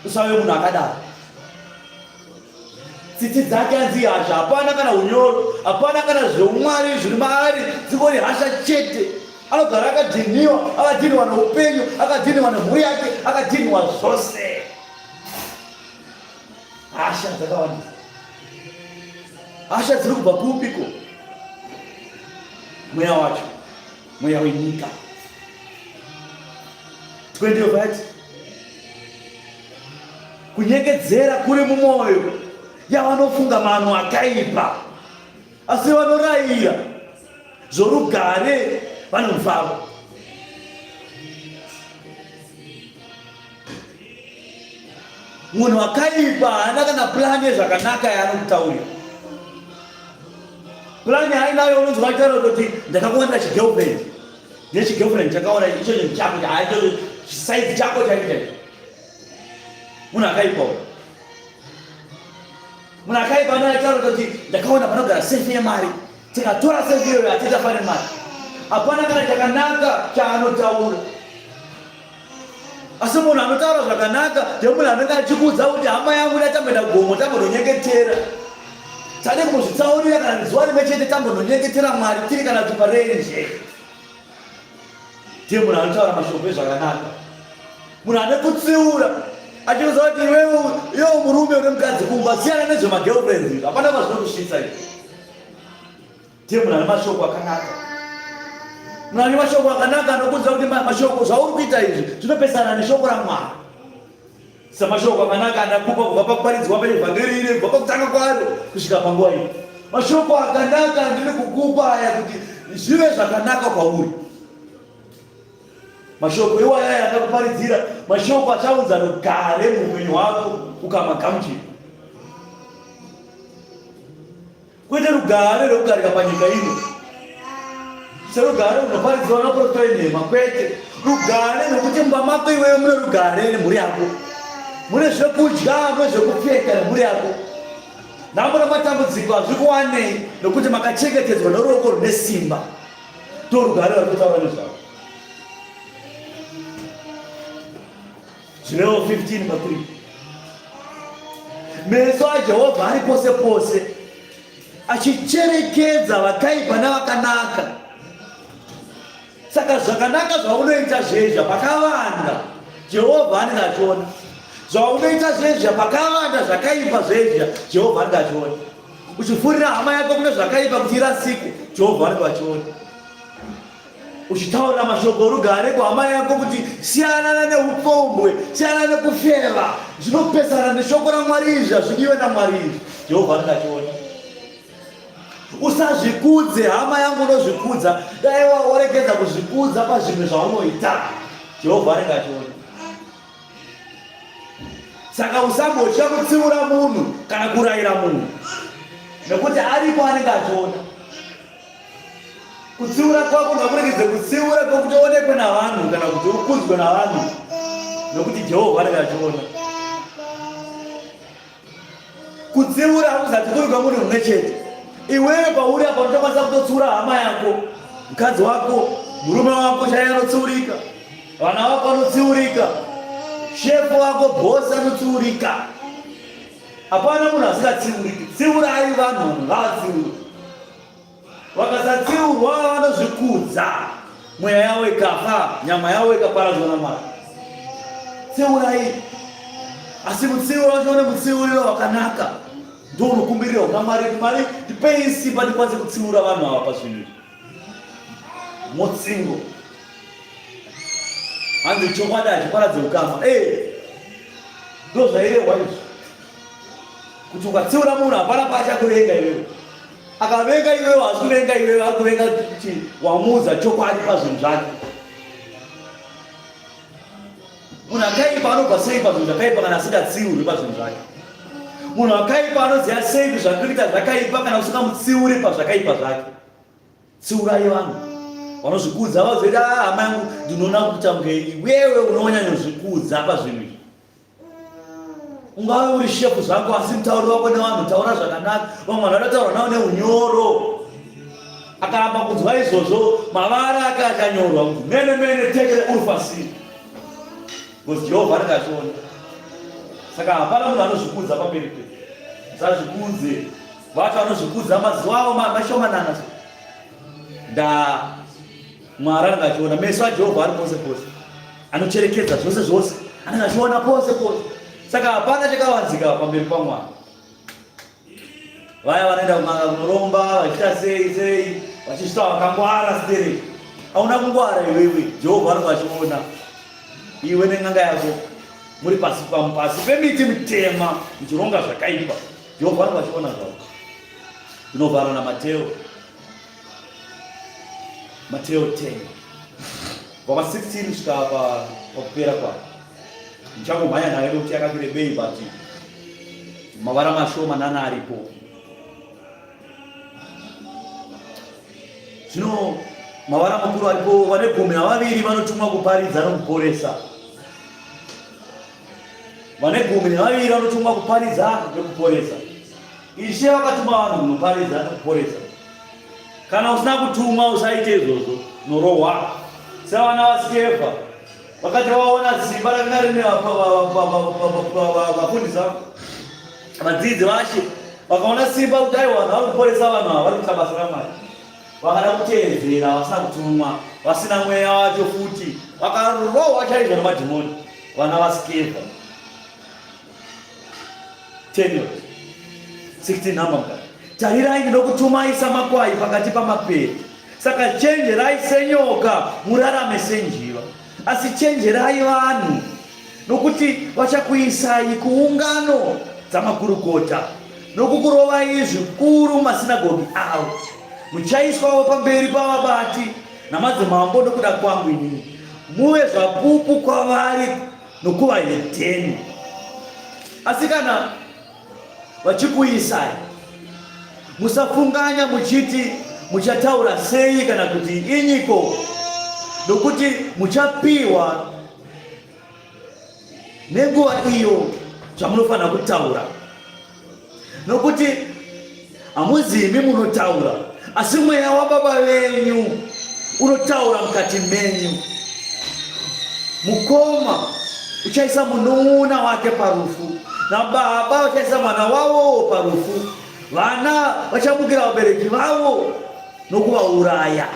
usave munhu akadaro Tsitsi dzake hanzi ihasha, hapana kana unyoro, hapana kana zveumwari zviri maari, dzingori hasha chete. Anogara akadhinhiwa, akadhinhiwa neupenyu, akadhinhiwa nemhuri yake, akadhinhiwa zvose. Hasha dzakawandisa. Hasha dziri kubva kupiko? Mweya wacho, mweya wenyika. 20 of 8 Kunyengedzera kuri mumwoyo yavanofunga mano akaipa, asi vanorayira zvorugare vane mufaro. Munhu akaipa haana kana plani yezvakanaka yaanokutaurira. Plani yaainayo unonzwa achitaura kuti ndakakuwanira chigirlfriend nechigirlfriend chakaona ichocho chako saizi chako chaicho chaicho. Munhu akaipa uyu. Munhu akaipa anotaura kuti ndakaona panogara sefi yemari, tikatora sefi iyoyo hatichafa nemari. Hapana kana chakanaka chaanotaura. Asi munhu anotaura zvakanaka ndemunhu anenge achikuudza kuti hama yangu ndatamboenda gomo tambononyengetera. Tade kumbozvitsaurira kana zuva rimwe chete tambononyengetera Mwari tiri kana kuti parenje. Ndiye munhu anotaura mashoko ezvakanaka. Munhu ane kutsiura achiudza kuti iwewe iwe murume une mukadzi kumba siyana nezvemagirlfriends izvi hapana kwazvinokusvitsa izvi. Ndiye munhu ane mashoko akanaka. Munhu ane mashoko akanaka anokuudza kuti mashoko zvauri kuita izvi zvinopesana neshoko raMwari. Samashoko akanaka andakupa kubva pakuparidzwa peevhangeri iri kubva pakutanga kwaro kusvika panguva ino. Mashoko akanaka andiri kukupa aya kuti zvive zvakanaka kwauri. Mashoko iwaya aya andakuparidzira mashoko achaunza rugare muupenyu hwako ukamagamuchira. Kwete rugare rwekugarika panyika ino serugare runoparidzwa naprofita wenhema, kwete rugare rwekuti mumba mako iwewe mune rugare nemhuri yako, mune zvekudya, mune zvekupfeka nemhuri yako. Nhamo namatambudziko hazvikuwanei nokuti makachengetedzwa noruoko rune simba. Ndorugare rwatotaura nezvavo. Zvirevo 15 pa 3. Meso aJehovha ari pose pose achicherekedza vakaipa navakanaka. Saka zvakanaka zvaunoita zvezha pakavanda Jehovha anenge achiona. Zvaunoita zvezha pakavanda zvakaipa zvezha Jehovha anenge achiona. Uchifurira hama yako kune zvakaipa kuti irasike Jehovha anenge achiona. Uchitaurira mashoko orugare kuhama yako kuti siyanana neupombwe, siyana nekufeva, zvinopesana neshoko raMwari izvi, hazvidiwe naMwari izvi. Jehovha anenge achiona. Usazvikudze hama yangu, unozvikudza. Dai waregedza kuzvikudza pazvinhu zvaunoita, Jehovha anenge achiona. Saka usambotya kutsiura munhu kana kurayira munhu, nekuti aripo anenge achiona. Kutsiura kwako ngakuregedze kutsiura kwekuti uonekwe navanhu kana kuti ukudzwe navanhu, nokuti Jehovha anenge achiona. Kutsiura hakuzati kuri kwemunhu mumwe chete. Iwewe pauri apa unotokwanisa kutotsiura hama yako, mukadzi wako, murume wako chaiye anotsiurika, vana vako vanotsiurika, shefu wako, bhosi anotsiurika. Hapana munhu asingatsiuriki. Tsiurai vanhu, vanhu ngavatsiurwe. Vakasatsiurwa vanozvikudza, mweya yavo ikafa, nyama yavo ikaparadzwa naMwari. Tsiurai, asi mutsiuro wacho une mutsiuriro wakanaka, ndo unokumbirira kuna Mwari kuti Mwari ndipei simba ndikwanise kutsiura vanhu ava pazvinhu izvi. Motsingo hanzi chokwadi hachiparadze ukama. Eh, ndo zvairehwa izvi kuti ukatsiura munhu hapana paachakuvenga iwewe. Akavenga iwewe haasi kuvenga iwewe, ari kuvenga kuti wamuudza chokwadi pazvinhu zvake. Munhu akaipa anobva sei pazvinhu zvakaipa kana asingatsiurwi pazvinhu zvake? Munhu akaipa anoziva sei kuti zvandiri kuita zvakaipa kana usingamutsiuri pazvakaipa zvake? Tsiurai vanhu vanozvikudza vazoita ah, hama yangu ndinoona kuita kunge iwewe unonyanyozvikudza pazvinhu izvi. Ungave uri shefu zvako asi mutauri wako nevanhu taura zvakanaka. Vamwe vanhu vanotaura navo neunyoro. Akaramba kunzwa izvozvo mavara ake achanyorwa kunzi mene mene tekere uri fasiri. Because Jehovha anenge achiona. Saka hapana munhu anozvikudza pamberi pe. Musazvikudze. Vacho vanozvikudza mazuva avo mashomanana. Nda Mwari anenge achiona. Meso aJehovha ari pose pose. Anocherekedza zvose zvose. Anenge achiona pose pose. Saka hapana chakavanzika pamberi paMwari. Vaya vanoenda kun'anga kunoromba vachiita sei sei vachisvika vakangwara stereki. Hauna kungwara iwewe. Jehovha anenge achiona. Iwe nen'anga yako muri pasi pasi pemiti mitema muchironga zvakaipa. Jehovha anenge achiona zvavo. Tinovhara naMateo. Mateo 10 kubva pa 16 kusvika pakupera kwayo. Ndichangomhanya nayo nekuti yakati rebei but mavara mashoma nana aripo. Zvino mavara makuru aripo, vane gumi navaviri vanotumwa kuparidza nokuporesa. Vane gumi nevaviri vanotumwa kuparidza nekuporesa. Ishe vakatuma vanhu kunoparidza nekuporesa. Kana usina kutumwa usaite izvozvo, unorohwa. Sevana vaSikefa vakati vaona simba rakanga rine vafundisi vadzidzi vashe vakaona simba kuti aiwa vanhu vari kuporesa vanhu ava vari kuita basa raMwari. Vakada kuteedzera vasina kutumwa, vasina mweya wacho futi, vakarohwa chaizvo nemadhimoni vana vaSikefa. 10 16 number mukati. Tarirai ndinokutumai samakwai pakati pamapere. Saka chenjerai senyoka, murarame senjiva. Asi chenjerai vanhu, nokuti vachakuisai kuungano dzamakurukota nokukurovai zvikuru mumasinagogi avo. Muchaiswawo pamberi pavabati namadzimambo nokuda kwangu inini, muve zvapupu kwavari nokuvahedheni. Asi kana vachikuisai, musafunganya muchiti muchataura sei kana kuti inyiko, nokuti muchapiwa nenguva iyo zvamunofanira kutaura. Nokuti hamuzi imi munotaura, asi mweya waBaba venyu unotaura mukati menyu. Mukoma uchaisa munun'una wake parufu, nababa vachaisa mwana wavowo parufu. Vana vachamukira vabereki vavo nokuvauraya.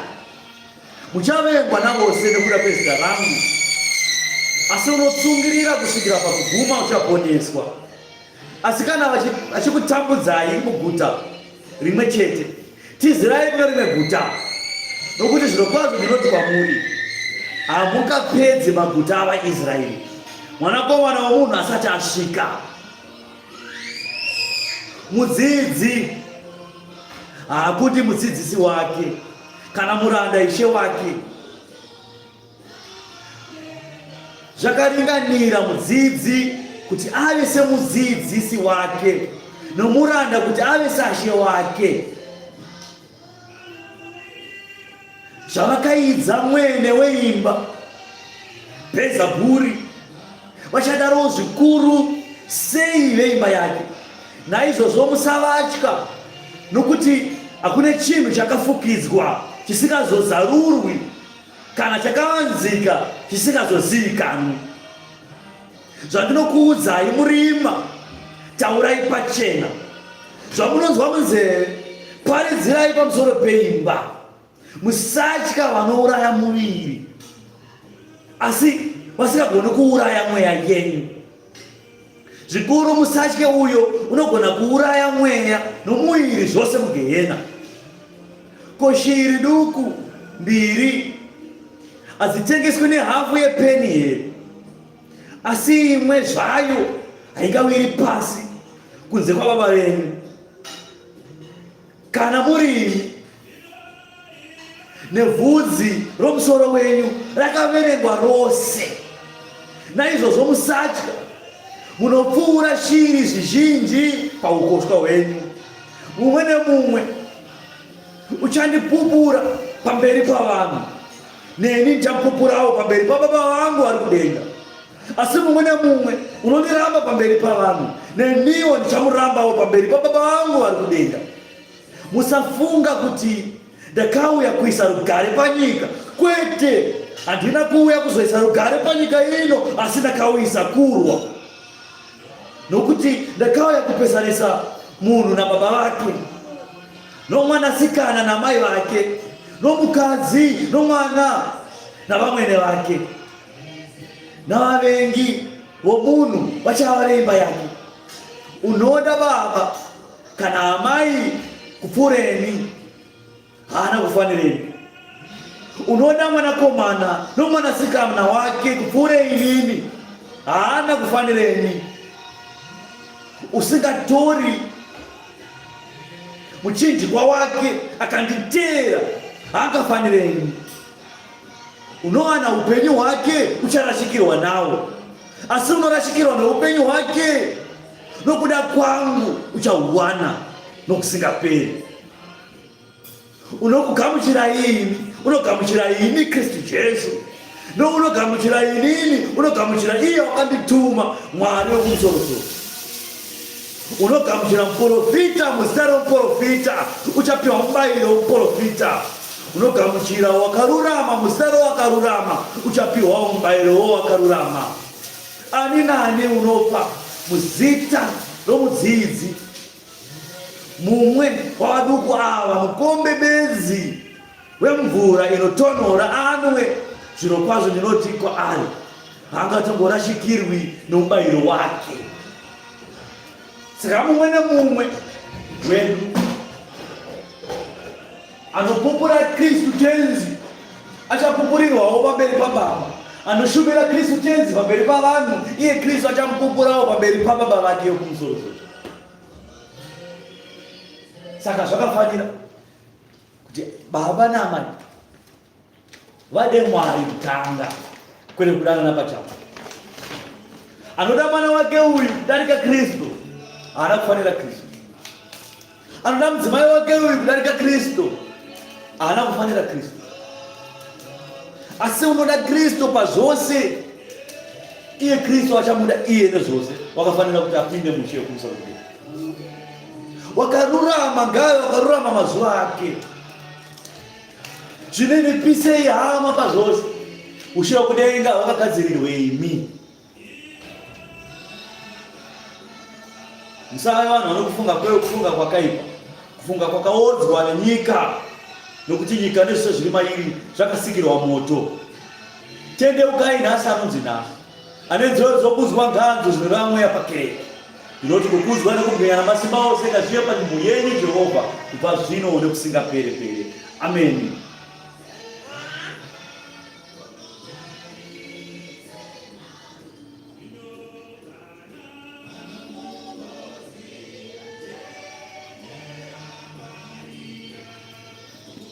Muchavengwa navose nekuda kwezita rangu, asi unotsungirira kusvikira pakuguma uchaponeswa. Asi kana vachikutambudzai muguta rimwe chete, tizirai kune rimwe guta, nokuti zvirokwazvo ndinoti kwamuri, hamungapedzi maguta avaIsraeri mwanakomana womunhu asati asvika. Mudzidzi haakuti mudzidzisi wake, kana muranda ishe wake. Zvakaringanira mudzidzi kuti ave semudzidzisi wake, nomuranda kuti ave sashe wake. Zvavakaidza mwene weimba Bheezabhuri, vachadarowo zvikuru sei veimba yake. Naizvozvo musavatya, nokuti hakune chinhu chakafukidzwa chisingazozarurwi, kana chakavanzika chisingazozivikanwi. Zvandinokuudzai murima, taurai pachena. Zvamunonzwa munzeve, paridzirai pamusoro peimba. Musatya vanouraya muviri, asi vasingagoni kuuraya mweya yenyu. Zvikuru musatye uyo unogona kuuraya mweya nomuviri zvose mugehena. Ko shiri duku mbiri hadzitengeswi nehafu yepeni here? Asi imwe zvayo haingawiri pasi kunze kwababa venyu. Kana muri nevhudzi romusoro wenyu rakaverengwa rose, naizvozvo musatya, munopfuura shiri zvizhinji paukoshwa hwenyu. Mumwe nemumwe uchandipupura pamberi pavanhu, neni ndichapupurawo pamberi pababa vangu vari kudenga. Asi mumwe nemumwe unondiramba pamberi pavanhu, neniwo ndichamurambawo pamberi pababa vangu vari kudenga. Musafunga kuti ndakauya kuisa rugare panyika. Kwete, handina kuuya kuzoisa rugare panyika ino, asi ndakauyisa kurwa. Nokuti ndakauya kupesanisa munhu nababa vake, nomwanasikana namai vake, nomukadzi nomwana navamwene vake. Navavengi vomunhu vachava veimba yake. Unoda baba kana amai kupfuureni haana kufanireni. Unoda mwanakomana nomwanasikana wake kupfuure inini haana kufanireni. Usingatori muchinjikwa wake akanditeera haangafanireni. Unowana upenyu hwake ucharashikirwa nawo, asi unorashikirwa neupenyu hwake nokuda kwangu uchahuwana nokusingaperi. Unokugamuchira ini, unogamuchira ini Kristu Jesu, nounogamuchira inini, unogamuchira iye wakandituma, Mwari wekumusorosoro. Unogamuchira muprofita muzita romuprofita, uchapiwa mubayiro womuprofita. Unogamuchira wakarurama muzita rowakarurama, uchapiwawo mubayiro wowakarurama. Ani naani unopa muzita romudzidzi mumwe wavaduku ava mukombe bedzi wemvura inotonhora anwe, zvirokwazvo ndinoti kwaari, haangatongorashikirwi nomubayiro wake. Saka mumwe nemumwe wedu anopupura Kristu Tenzi achapupurirwawo pamberi paBaba. Anoshumira Kristu Tenzi pamberi pavanhu, iye Kristu achamupupurawo pamberi paBaba vake yokumusoro. Saka zvakafanira kuti baba naamai vade Mwari kutanga kwete kudanana pachavo. Anoda mwana wake uyu kudarika Kristu haana kufanira Kristu. Anoda mudzimai wake uyu kudarika Kristu haana kufanira Kristu. Asi unoda Kristu pazvose, iye Kristu achamuda iye nezvose, wakafanira kuti apinde mushe yekumusoro kudenga. Wakarurama ngaave wakarurama mazuva ake. Zvininipisei hama pazvose. Ushe wekudenga hwakagadzirirwe imi. Musave vanhu vanokufunga kweyo kufunga kwakaipa, kufunga kwakaodzwa nenyika, nokuti nyika nezvose zviri mairi zvakasikirwa moto. Tendeukai nhasi anonzi nhasi. Ane nzeve dzokunzwa nganzo zvinoreva mweya pakereke. Ndinoti kukudzwa nekubwinya namasimba ose ngazvive panzvimbo yenyu Jehovha kubva zvino nekusingapere pere. Ameni.